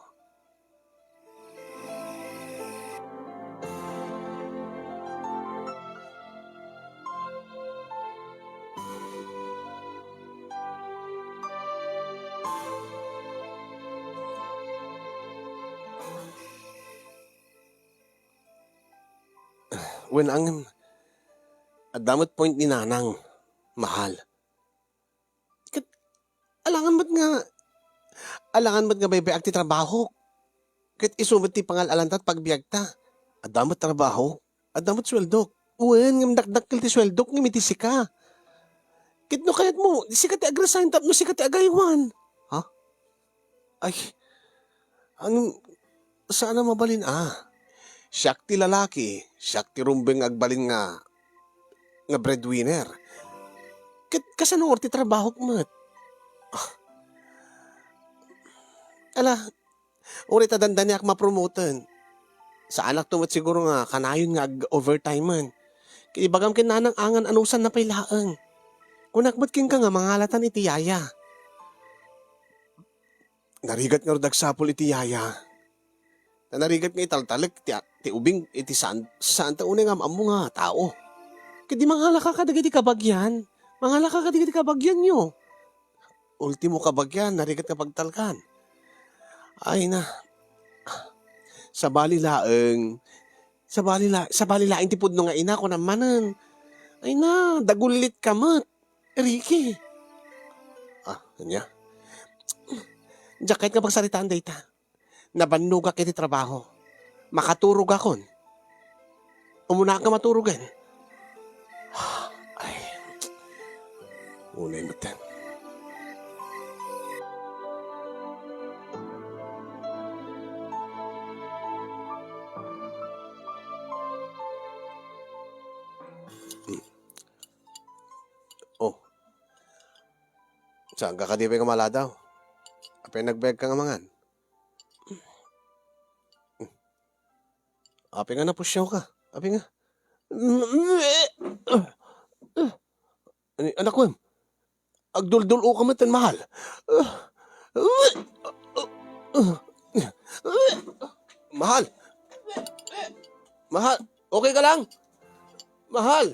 Wen, ngem, adda met point ni nanang, mahal. Ket alangan met nga, alangan met nga baybay-ak ti trabahok. Ket isu met ti pangal-alanta, pagbiagta. Adda met trabahok, adda met sueldok. Wen, ngem dakdakkel ti sueldok ngem iti sika. Ket no kayatmo, sika ti agresign tapno sika ti agaywan. Ha? Ay, ang, saan a mabalin a? Siak ti lalaki, siak ti rumbeng nga agbalin nga, nga breadwinner. Ket kasano ti trabahok met? Ah, Ala, uray ta dandaniak mapromoten. Saanakto met siguro nga kanayon nga ag-overtimen. Ket ibagam ken nanang a ngan anusanna pay laeng. Kunak met kenka nga mangalatan iti yaya. Narigat ngarud agsapul iti yaya. Ta narigat nga italtalek ti, ti ubing iti saan, saan ta unay nga am-ammo nga tao. Ket di mangalaka kadagiti kabagian. Mangalaka kadagiti kabagianyo. Ultimo kabagian, narigat nga pagtalkan. Ay na. Sabali laeng. Sabali la-, sabali laeng ti pudno nga ina, kunam manen. Ay na, dagullit ka met. Ricky. Ah, ania? Diak kayat nga pagsaritaan dayta. Nabannogak iti trabaho. Makaturogakon. Umuna ka maturogen. Ay. Unay metten. Hmm. Oh. Saan ka kadi pay nga maladaw? Apay nagbayag ka nga mangan? Apay nga napusiaw ka? Apay nga? Ani, anak ko, em? Agduldul-o ka met, mahal. Mahal. Mahal. Okay ka lang? Mahal.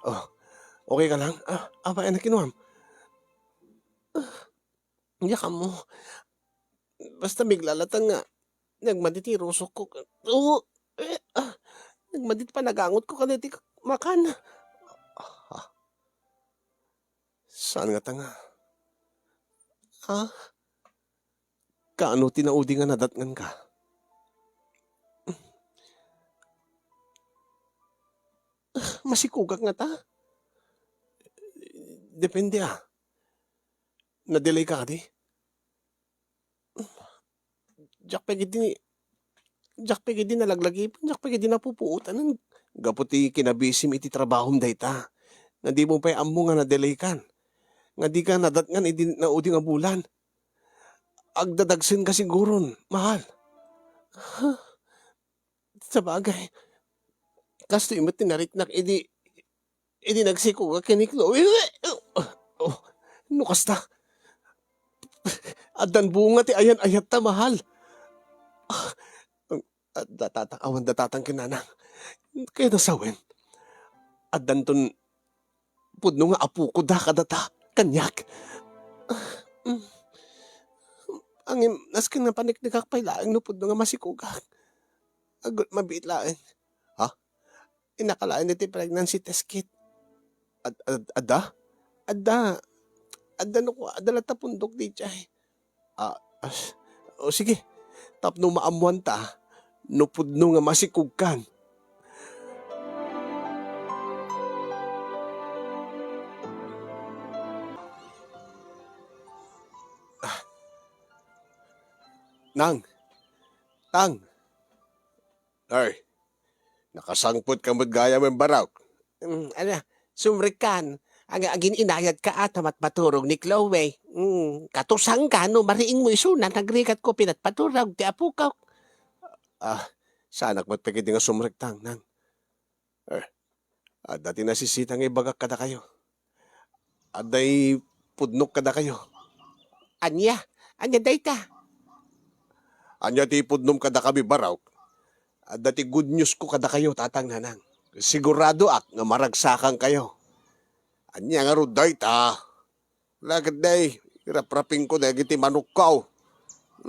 Oh, okay ka lang? Ah, apay a nakinuam? Diak ammo. Basta miglalatan nga nagmadi ti rusokko. Oo, eh, ah, nagmadi ti panagangotko kadagiti makan. Ah, saan ngata nga? Ah, kaano ti naudi nga nadatnganka? Masikogak ngata? Depende, ah. Na-delay ka kadi? Diak pay ketdi, diak pay ketdi nalaglagip, diak pay ketdi napupuotan gapu ti kinabisim iti trabahom dayta. Nga dimo pay ammo nga na-delay kan. Nga dika nadatngan idi naudi nga bulan. Agdadagsenka siguron, mahal. Sabagay, kastoy met ti nariknak idi, idi nagsikogak ken ni Chloe. Oh, no kasta, addan bunga ti ayan-ayatta, mahal. Ah, adda tatang, awan da tatang ken nanang. Kayatna sawen, addanton pudno nga apoko da kadata, kaniak. Ngem, nasken nga paniknekak pay laeng no pudno nga masikogak. Agud mabiit laeng. Ha? Inakalaen iti pregnancy test kit. Ad-, ad-, adda? Adda. Adda no, adda latta pundok diay. Ah, as-, o sige. Tapno maammuanta no pudno nga masikogkan. Ah. Nang. Tang. Ay, nakasangput ka met gayam, Barok. Mm, ala, sumrekkan. Ag-, agin-inayat ka a ta matmaturog ni Chloe. Mm, katusangka no mariingmo isuna, nagrigat ko pinatpaturog ti apok. Ah, saanak met pay ketdi nga sumrektang, nang. Eh, adda ti nasisita nga ibagak kadakayo. Adda ipudnok kadakayo. Ania? Ania dayta? Ania ti ipudnom kadakami, Barok? Adda ti good news ko kadakayo, tatang, nanang. Siguradoak nga maragsakankayo. Ania ngarud dayta? Ala ketdi, iraprapingko dagiti manokko.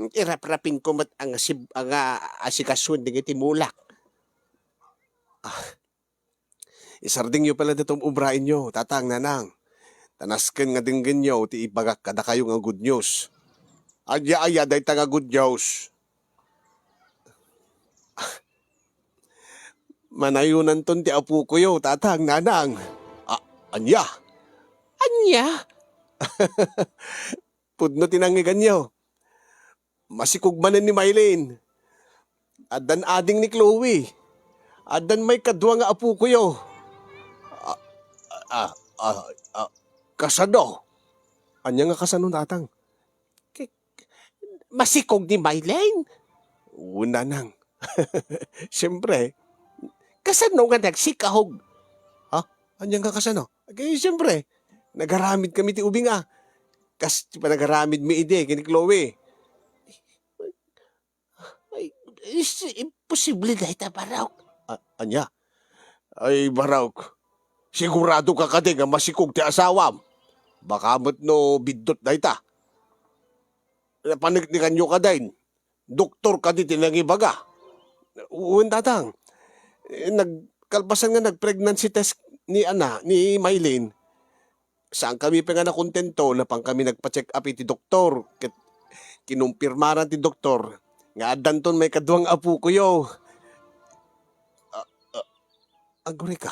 Iraprapingko met a nga sib-, a nga asikasuen dagiti mulak. Ah, isardengyo pay la daytoy obraenyo, tatang, nanang. Ta nasken nga denggenyo ti ibagak kadakayo nga good news. Ania aya dayta nga good news? Manayonanton ti apokoyo, tatang, nanang. A-, ania? Ania? Pudno ti nangngeganyo. Masikog manen ni Mylene. Addan ading ni Chloe. Addan maikadua nga apokoyo. A-, Ah, ah, ah, kasano? Ania nga kasano, Tatang? K-, masikog ni Mylene? Wen, Nanang. Siyempre. Kasano nga nagsikog? Ha? Ania nga kasano? Kay siyempre, nagaramid kami ti ubing a. Kas ti panagaramid mi idi ken ni Chloe. Ay, is-, imposible dayta, Barok. A-, ania? Ay, Barok, sigurado ka kadi nga masikog ti asawam? Baka met no biddut dayta. Napaneknekanyo kadin? Doktor kadi ti nangibaga? Wen, Tatang. Eh, nag-, kalpasan nga nag-pregnancy test ni, ana, ni Mylene, saan kami pay nga nakontento, napan kami nagpa-check up iti doktor, ket kinumpirmaran ti doktor nga addanton maikadua nga apokoyo. A-, a-, Agurika.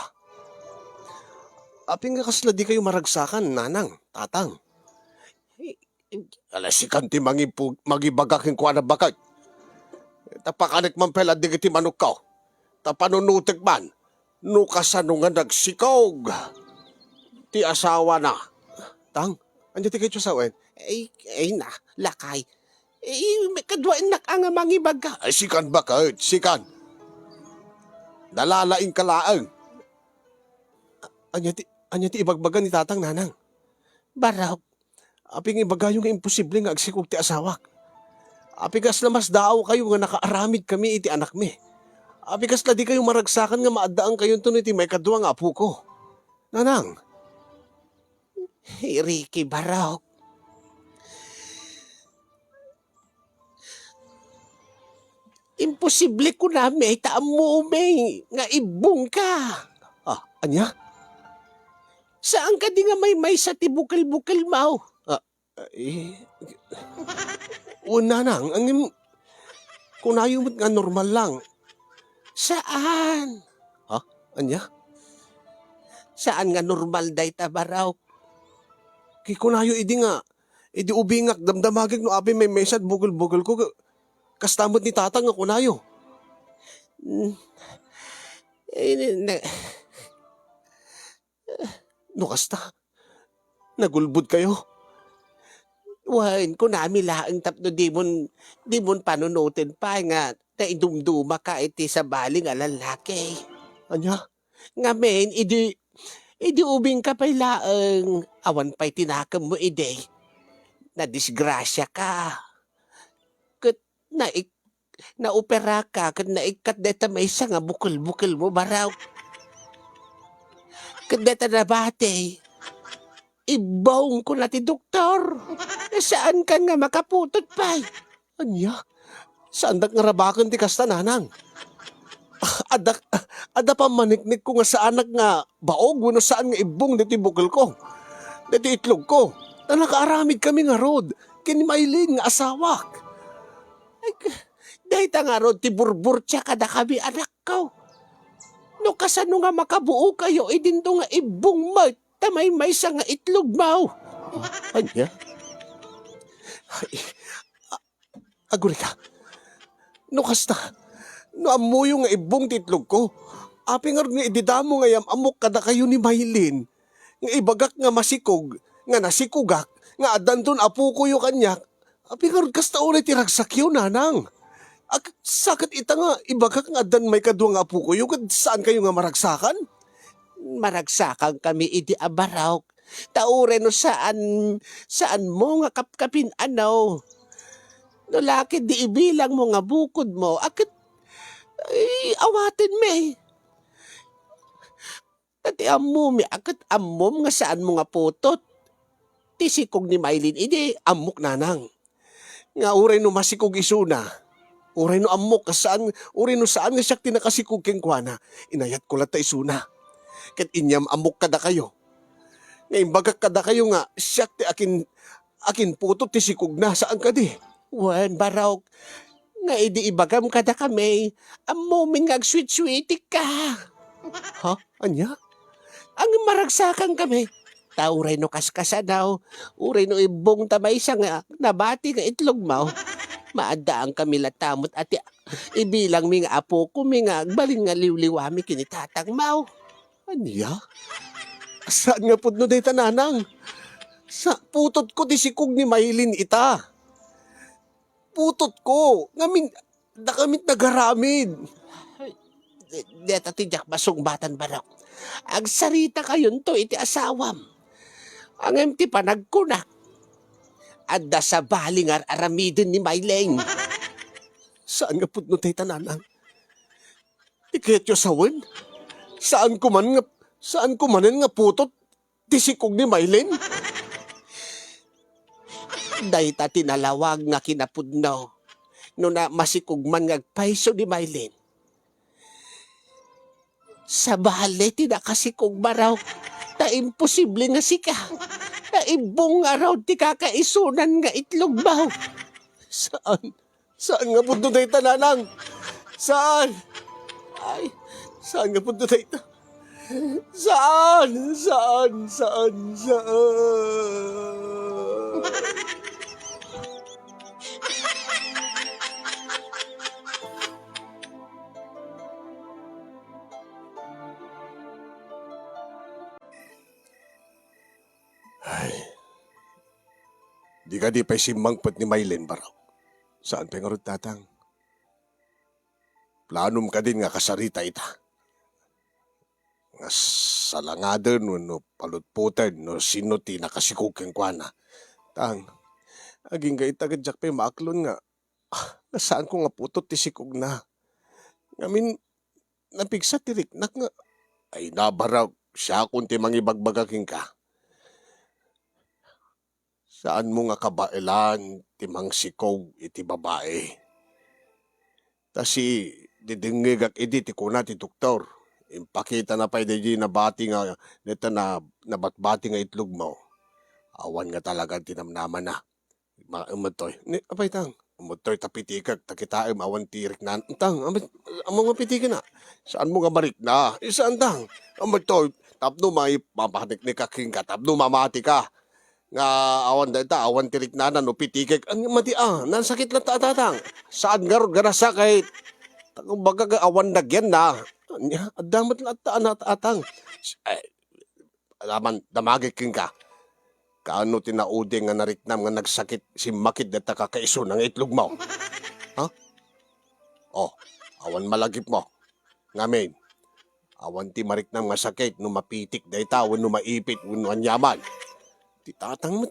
Apin nga kasla dikayo maragsakan, Nanang, Tatang? Ala, sikan ti mangipu-, mangibaga kenkuana, baket. Ta pakanek man pay la dagiti manokko. Ta panunotek man no kasano nga nagsikog ti asawana. Tang, ania ti kayatyo sawen? Ay, ay na, lakay. Ay, may kaduaennak a nga mangibaga. Ay, sikan, baket, sikan. Nalalaingka laeng. Ania ti, ania ti ibagbaga ni Tatang, Nanang? Barok. Apin nga ibagayo nga imposible nga agsikog ti asawak? Apin kasla masdaawkayo nga nakaaramid kami iti anakmi? Apin kasla dikayo maragsakan nga maaddaankayo iti maikadua nga apoko? Nanang. Ricky, Barok. Imposible kunami ta ammomi nga ibbongka. Ah, ania? Saan kadi nga maymaysa ti bukel-bukelmo? Ah, eh, wen, Nanang, ngem kunayo met nga normal lang. Saan? Ha? Ania? Saan nga normal dayta, Barok? Ket kunayo idi nga, idi ubingak, damdamagek no apay maymaysa ti bukel-bukelko, ka-, kasta met ni Tatang nga kunayo. Hmm. Eh, na, no kasta, nagulbodkayo? Wen, kunami laeng tapno dimon, dimon panunoten pay nga naidumdumaka iti sabali nga lallaki. Ania? Ngamin, idi, idi ubingka pay laeng, awan pay ti nakemmo idi. Nadisgrasiaka. Ket naik-, naoperaka, ket naikkat dayta maysa nga bukel-bukelmo, Barok. Ket dayta nabati, ibbong, kuna ti doktor. Saankan nga makaputot pay. Ania? Saandak nga rabaken ti kasta, Nanang. Adda, adda pammaniknekko nga saanak nga baog wenno saan nga ibbong ditoy bukelko, ditoy itlogko. Ta nakaaramid kami ngarud ken ni Mylene nga asawak. Ay, dayta ngarud ti burburtia kadakami, anakko. No kasano nga makabuokayo idinto nga ibbong met ta maymaysa nga itlogmo? Ania? Ay, Agurika, no kasta, no ammoyo nga ibbong ti itlogko, apay ngarud nga idi damo nga yam-ammok kadakayo ni Mylene, nga ibagak nga masikog, nga nasikogak, nga addanton apokoyo kaniak, apay ngarud kasta unay ti ragsakyo, Nanang? Ak-, sa ket ita nga ibagak nga addan maikadua nga apokoyo ket saankayo nga maragsakan? Maragsakankami idi a Barok. Ta uray no saan, saanmo nga kapkapin-ano. No la ket di ibilangmo nga bukodmo, a ket, ay, awatenmi. Ta ti ammomi, a ket ammom nga saanmo nga putot. Ti sikog ni Mylene idi ammok, Nanang. Nga uray no masikog isuna, uray no ammok nga saan, uray no saan nga siak ti nakasikog kenkuana, inayatko latta isuna. Ket inyam-ammok kadakayo. Nga imbagak kadakayo nga siak ti akin-, akinputot ti sikogna, saan kadi? Wen, Barok, nga idi ibagam kadakami, ammomin nga agsuitsuitikka. Ha? Ania? Ang maragsakankami. Ta uray no kaskasano, uray no ibbong ta maysa nga nabati nga itlogmo, maaddaankami latta met a ti ibilangmi nga apokomi nga agbalin nga liwliwami ken ni tatangmo. Ania? Saan nga pudno dayta, nanang? Sa putotko ti sikog ni Maylin ita. Putotko. Ngamin, dakami ti nagaramid. Deta ti diak masungbatan, Barok. Agsaritakayon to iti asawam. Ngem ti panagkunak, adda sabali nga ar-aramiden ni Maylin. Saan nga pudno dayta, nanang? Ti kayatyo sawen? Saanko man nga, saanko manen nga putot ti sikog ni Maylin? Dayta ti nalawag nga kinapudno. No na masikog man nga agpayso ni Maylin, sabali ti nakasikog, Barok. Ta imposible nga sika. Ta ibbung ngarud ti kakaisunan nga itlog mo. Saan? Saan nga pudno dayta, nanang? Saan? Ay, saan nga pudno dayta? Saan? Saan? Saan? Saan? Ay, di kadi pay simmangpet ni Maylin, Barok? Saan pay ngarud, Tatang? Planom kadin nga kasarita ita? Nga salangaden wenno palutpoten no sino ti nakasikog kenkuana. Tang, agingga ita ket diak pay maaklon nga, ah, nga saanko nga putot ti sikogna. Ngamin, napigsa ti riknak nga, ay, Barok, siakon ti mangibagbaga kenka. Saanmo nga kabaelan ti mangsikog iti babai. Ta sididengngegak idi ti kuna ti doktor. Impakitana pay daydi nabati nga, dayta na, nabatbati nga itlog mo. Awan nga talaga ti namnamana. Ma-, umatoy. Ni, apay, Tang? Umatoy ta pitikek, ta kitaem awan ti riknan. Tang, am-, ammo nga pitikek na. Saanmo nga marikna? Eh, saan, Tang? Umatoy, tapno may mapaniknik ka kenka, tapno mamati ka. Nga awan dayta, awan ti riknana no pitikek. Ania, madi, ah, nasakit latta, Tatang. Saan ngarud nga nasakit? Ta kumbaga nga awan nagyan na. Ania, adda met latta, anak, Tatang. Ay, alaman, damagik kenka. Kaano ti naudi nga nariknam nga nagsakit, simmakid dayta kakaisuna nga itlog mo? Ha? Oh, awan malagip mo. Ngamin, awan ti mariknam nga sakit no mapitik dayta wenno maipit wenno aniaman. Ti Tatang met,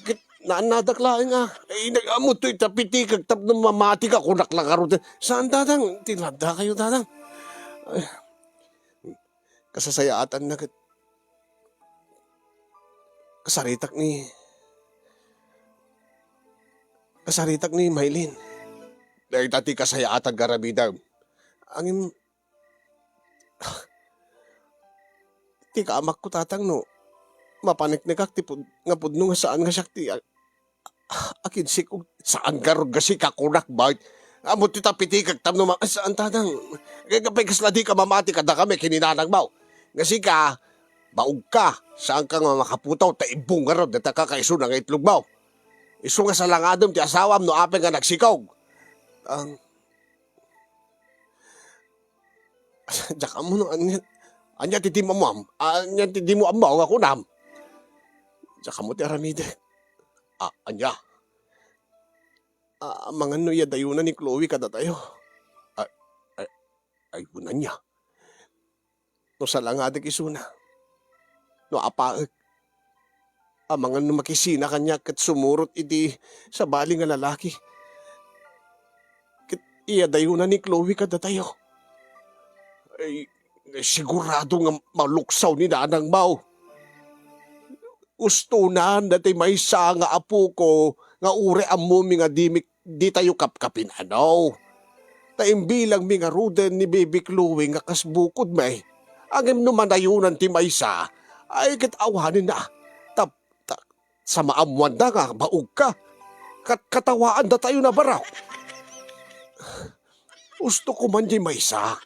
ket naannadak laeng a. Ay, nag-ammo to ita pitikek tapno mamati ka, kunak la ngarud. Saan, Tatang? Ti ladda kayo, Tatang. Ay, kasasayaatanna ket kasaritak ni, kasaritak ni Maylin. Dayta ti kasayaatan nga aramidem. Ngem, ti kamakko, Tatang, no mapaniknikak ti pud-, nga pudno nga saan nga siak ti a-, akinsikog. Saan ngarud nga sika, kunak, bay? Ammo ti ta pitikek tapno ma-, saan, Tatang? Kay apay kasla dika mamati kadakami ken ni nanang mo? Nga sika, baog ka, saan ka nga makaputo, ta ibbung ngarud dayta kakaisuna nga itlog mo. Isu nga salangadem ti asawam no apay nga nagsikog. Ang Diak ammo no ania, ania ti dimo ammo, ania ti dimo ammo nga kunam? Diak ammo ti aramidek. Ah, ania? Ah, amangan no iya dayona ni Chloe kadatayo. Ay, ay, ay, kunana. No salangadek isuna. No apaek. Amangan no makisina kaniak ket sumurot iti sabali nga lalaki. Ket iya dayona ni Chloe kadatayo. Ay, sigurado nga maluksaw ni nanang mo. Ustonan dati maysa nga apoko nga uray ammomi nga di mi-, ditayo kapkapin-ano. Ta imbilangmi ngaruden ni Baby Chloe nga kas bukodmi. Ngem no manayonan ti maysa, ay ket awanenna. Ta, ta, sa maammoanda nga baog ka. Kat-, katawaandatayo na, Barok. Usto ko man di maysa.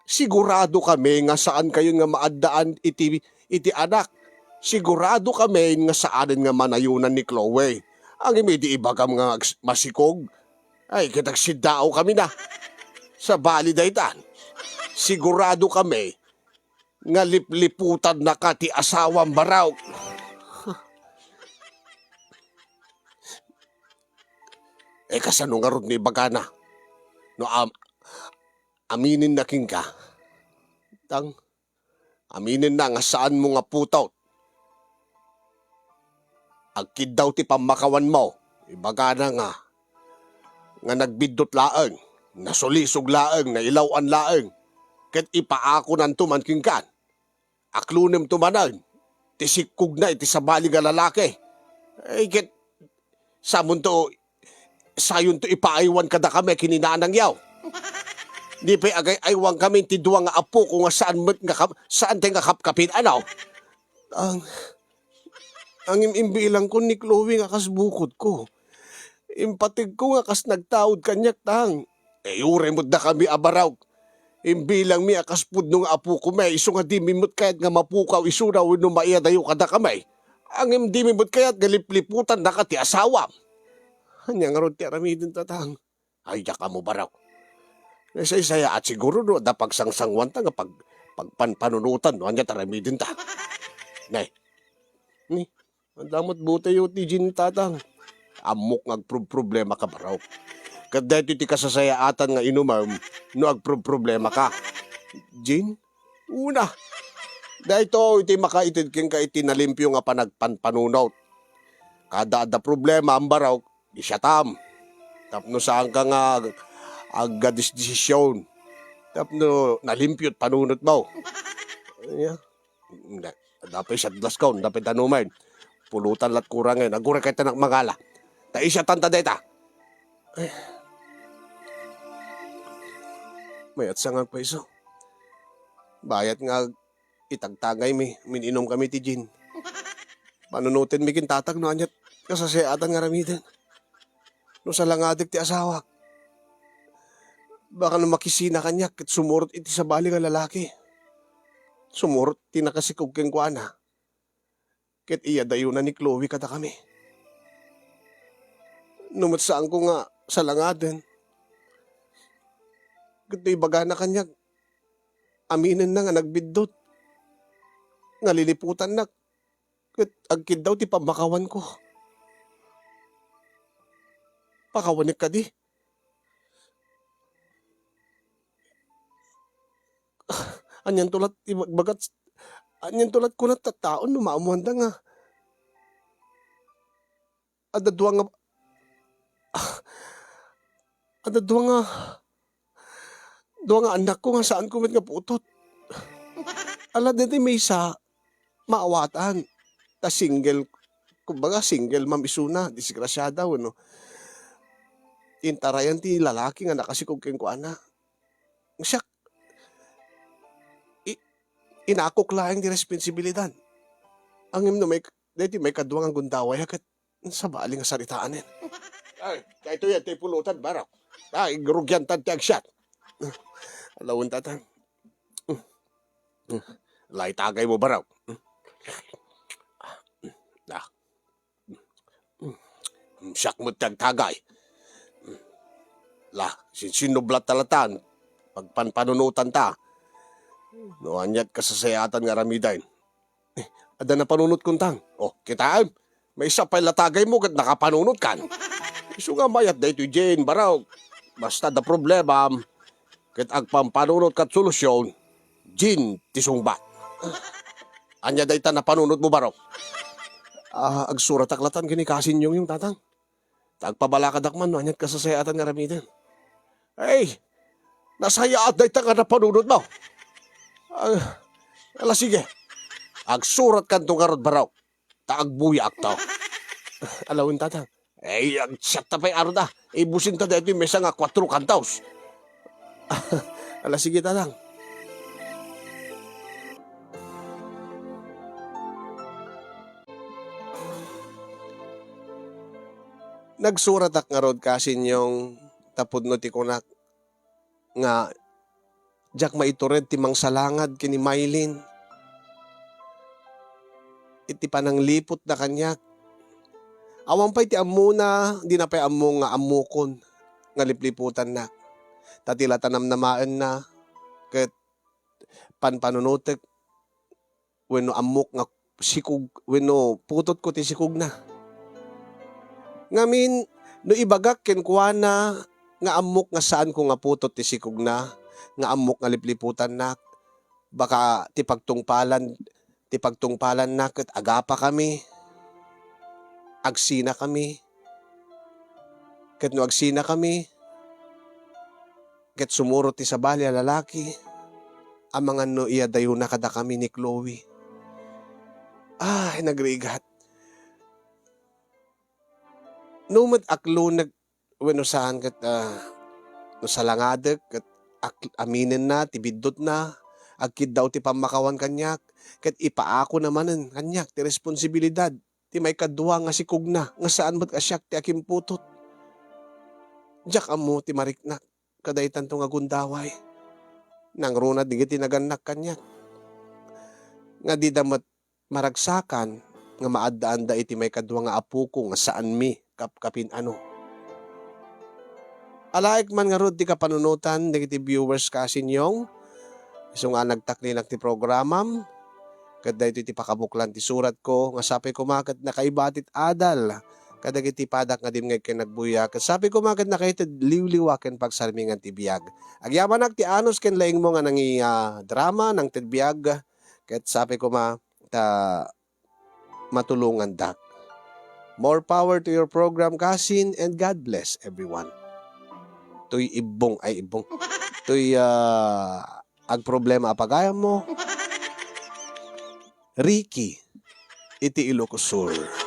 Sigurado kami nga saan kayo nga maaddaan iti, iti anak. Sigurado kami nga saanen nga manayonan ni Chloe. Ngem idi ibagam nga ags-, masikog, ay, ket agsiddaaw kami na. Sabali daytan, sigurado kami nga lipliputannaka ti asawam, Barok. Eh, kasano ngarud nga ibagana? No am-, aminenna kenka, Tang, aminenna nga saanmo nga putot. Agkiddaw ti pammakawanmo. Ibagana nga, nga nagbiddut laeng, nasulisog laeng, nailaw-an laeng, ket ipaakonanto man kenka. Aklonemto manen ti sikkogna iti sabali nga lalaki. Ay, ket samonto, sayonto ipaaywan kadakami ken ni nanangyo. Di pay agay-aywankami ti dua nga apoko nga saan met nga kap-, saan ti nga kapkapin, ano? Ang, ang im-, imbilangko ni Chloe nga kas bukodko. Impategko nga kas nagtaud kaniak, Tang. Eh, uray met dakami a Barok. Imbilangmi a kas pudno nga apoko, may isu nga dimi met kayat nga mapukaw isuna wenno maiyadayo kadakami. Ngem dimi met kayat nga lipliputannaka ti asawam. Ania ngarud ti aramidenta, Tang? Ay, diak ammo, Barok. Naisaysayaat siguro no adda pagsangsanguanta nga pag-, pagpanpanunotan no ania ti aramidenta. Ne. Ni, adda met butayyo ti gin, Tatang. Ammok nga agprobproblemaka, Barok. Ket daytoy ti kasasayaatan nga inumem no agprobproblemaka. Gin? Una, daytoy ti makaited kenka iti nalimpio nga panagpanpanunot. Kada adda problema, Barok, isiatam. Tapno saanka nga ag-, agdesdesision. Tapno nalimpio ti panunotmo. Ania? Dapay siat glass kon, dapay danumen. Pulutan lat kurangen. Aguray kayta nak mangala. Ta isiatanta dayta. Ay. Mayat sa nga agpaiso. Bayat nga ag-, itagtagaymi, min-inom kami ti gin. Panunotenmi ken Tatang no aniat kasasayaatan nga aramiden. No salangadek ti asawak, baka no makisina kaniak ket sumurot iti sabali nga lalaki. Sumurot ti nakasikog kenkuana. Ket iyadayona ni Chloe kadakami. No met saanko nga salangaden, ket no ibagana kaniak, aminenna nga nagbiddut, nga liliputannak, ket agkiddaw ti pammakawanko. Pakawanek kadi? Anianto lat ibagbagat, anianto lat kunat tattaon no maammoanda nga adda dua nga, adda dua nga, dua nga annakko nga saanko met nga putot. Ala, daytoy maysa, maawatan. Ta single, kumbaga, single mom isuna, disgrasiada, wenno intarayan ti lalaki nga nakasikog kenkuana. Siak, i-, inakok laeng ti responsibilidad. Ngem no may, daytoy maikadua nga gundawaya ket sabali nga saritaanen. Ay, daytoy ti pulutan, Barok. Ay, rugiantan ti agsiat. Alawen, Tatang. Laitagaymo, Barok. Ah. Siak met ti agtagay. La, sinsinnublatta latan, pagpanpanunotanta. No aniat kasasayaatan nga aramiden. Eh, adda napanunotkon, Tang. Oh, kitaem. Maysa pay latagaymo ket nakapanunotkan. Isu nga mayat daytoy gin, Barok. Basta adda problemam ket agpampanunot kat solusion, gin ti sungbat. Ania dayta napanunotmo, Barok? Ah, agsuratak latan ken ni Kasin Yongyong, Tatang. Ta agpabalakadak man no aniat kasasayaatan nga aramiden. Ay, nasayaat dayta nga napanunotmo. Ah, ala, sige. Agsuratkanto ngarud, Barok. Ta agbuyaakto. Alawen, Tatang. Ay, agsiatta pay arda. Ibusinta daytoy maysa nga kuatro kantos. Ala, sige, Tatang. Nagsuratak ngarud, Kasin Yong, ta pudno ti kunak nga diak maitured ti mangsalangad ken ni Mylene iti panangliputna kaniak. Awan pay ti ammona, dina pay ammo nga ammokon nga lipliputannak. Ta ti lata namnamaenna ket panpanunotek wenno ammok nga sikog wenno putotko ti sikogna. Ngamin, no ibagak kenkuana nga ammok nga saanko nga putot ti sikogna, nga ammok nga lipliputannak, baka ti pagtungpalan ti pagtungpalanna ket agapakami, agsinakami. Ket no agsinakami, ket sumurot ti sabali a lalaki, amangan no iyadayona kadakami ni Chloe. Ay, nagrigat. No met aklonek wenno saan ket, ah, no salangadek ket ak-, aminenna ti biddutna, agkiddaw ti pammakawan kaniak, ket ipaakona manen kaniak ti responsibilidad ti maikadua nga sikogna nga saan met a siak ti akimputot. Diak ammo ti mariknak kadaytanto nga gundaway. Nangruna dagiti nagannak kaniak nga dida met maragsakan nga maaddaanda iti maikadua nga apoko nga saanmi kapkapin-ano. Alaek man ngarud ti kapanunotan dagiti viewers, Kasin Yong, isu nga nagtaknilak ti programam, ket daytoy ti pakabuklan ti suratko nga sapay koma ket nakaiba ti adal kadagiti padak nga dimngeg ken nagbuya, ket sapay koma ket nakaited liwliwa ken pagsarmingan ti biag. Agyamanak ti anus ken laingmo nga nangi-, ah, drama, nangted biag, ket sapay koma ta matulongandak. More power to your program, Kasin, and God bless everyone. Toy ibbong, ay ibbong. Toy, ah, agproblema a pagayammo. Ricky, iti Ilocos Sur.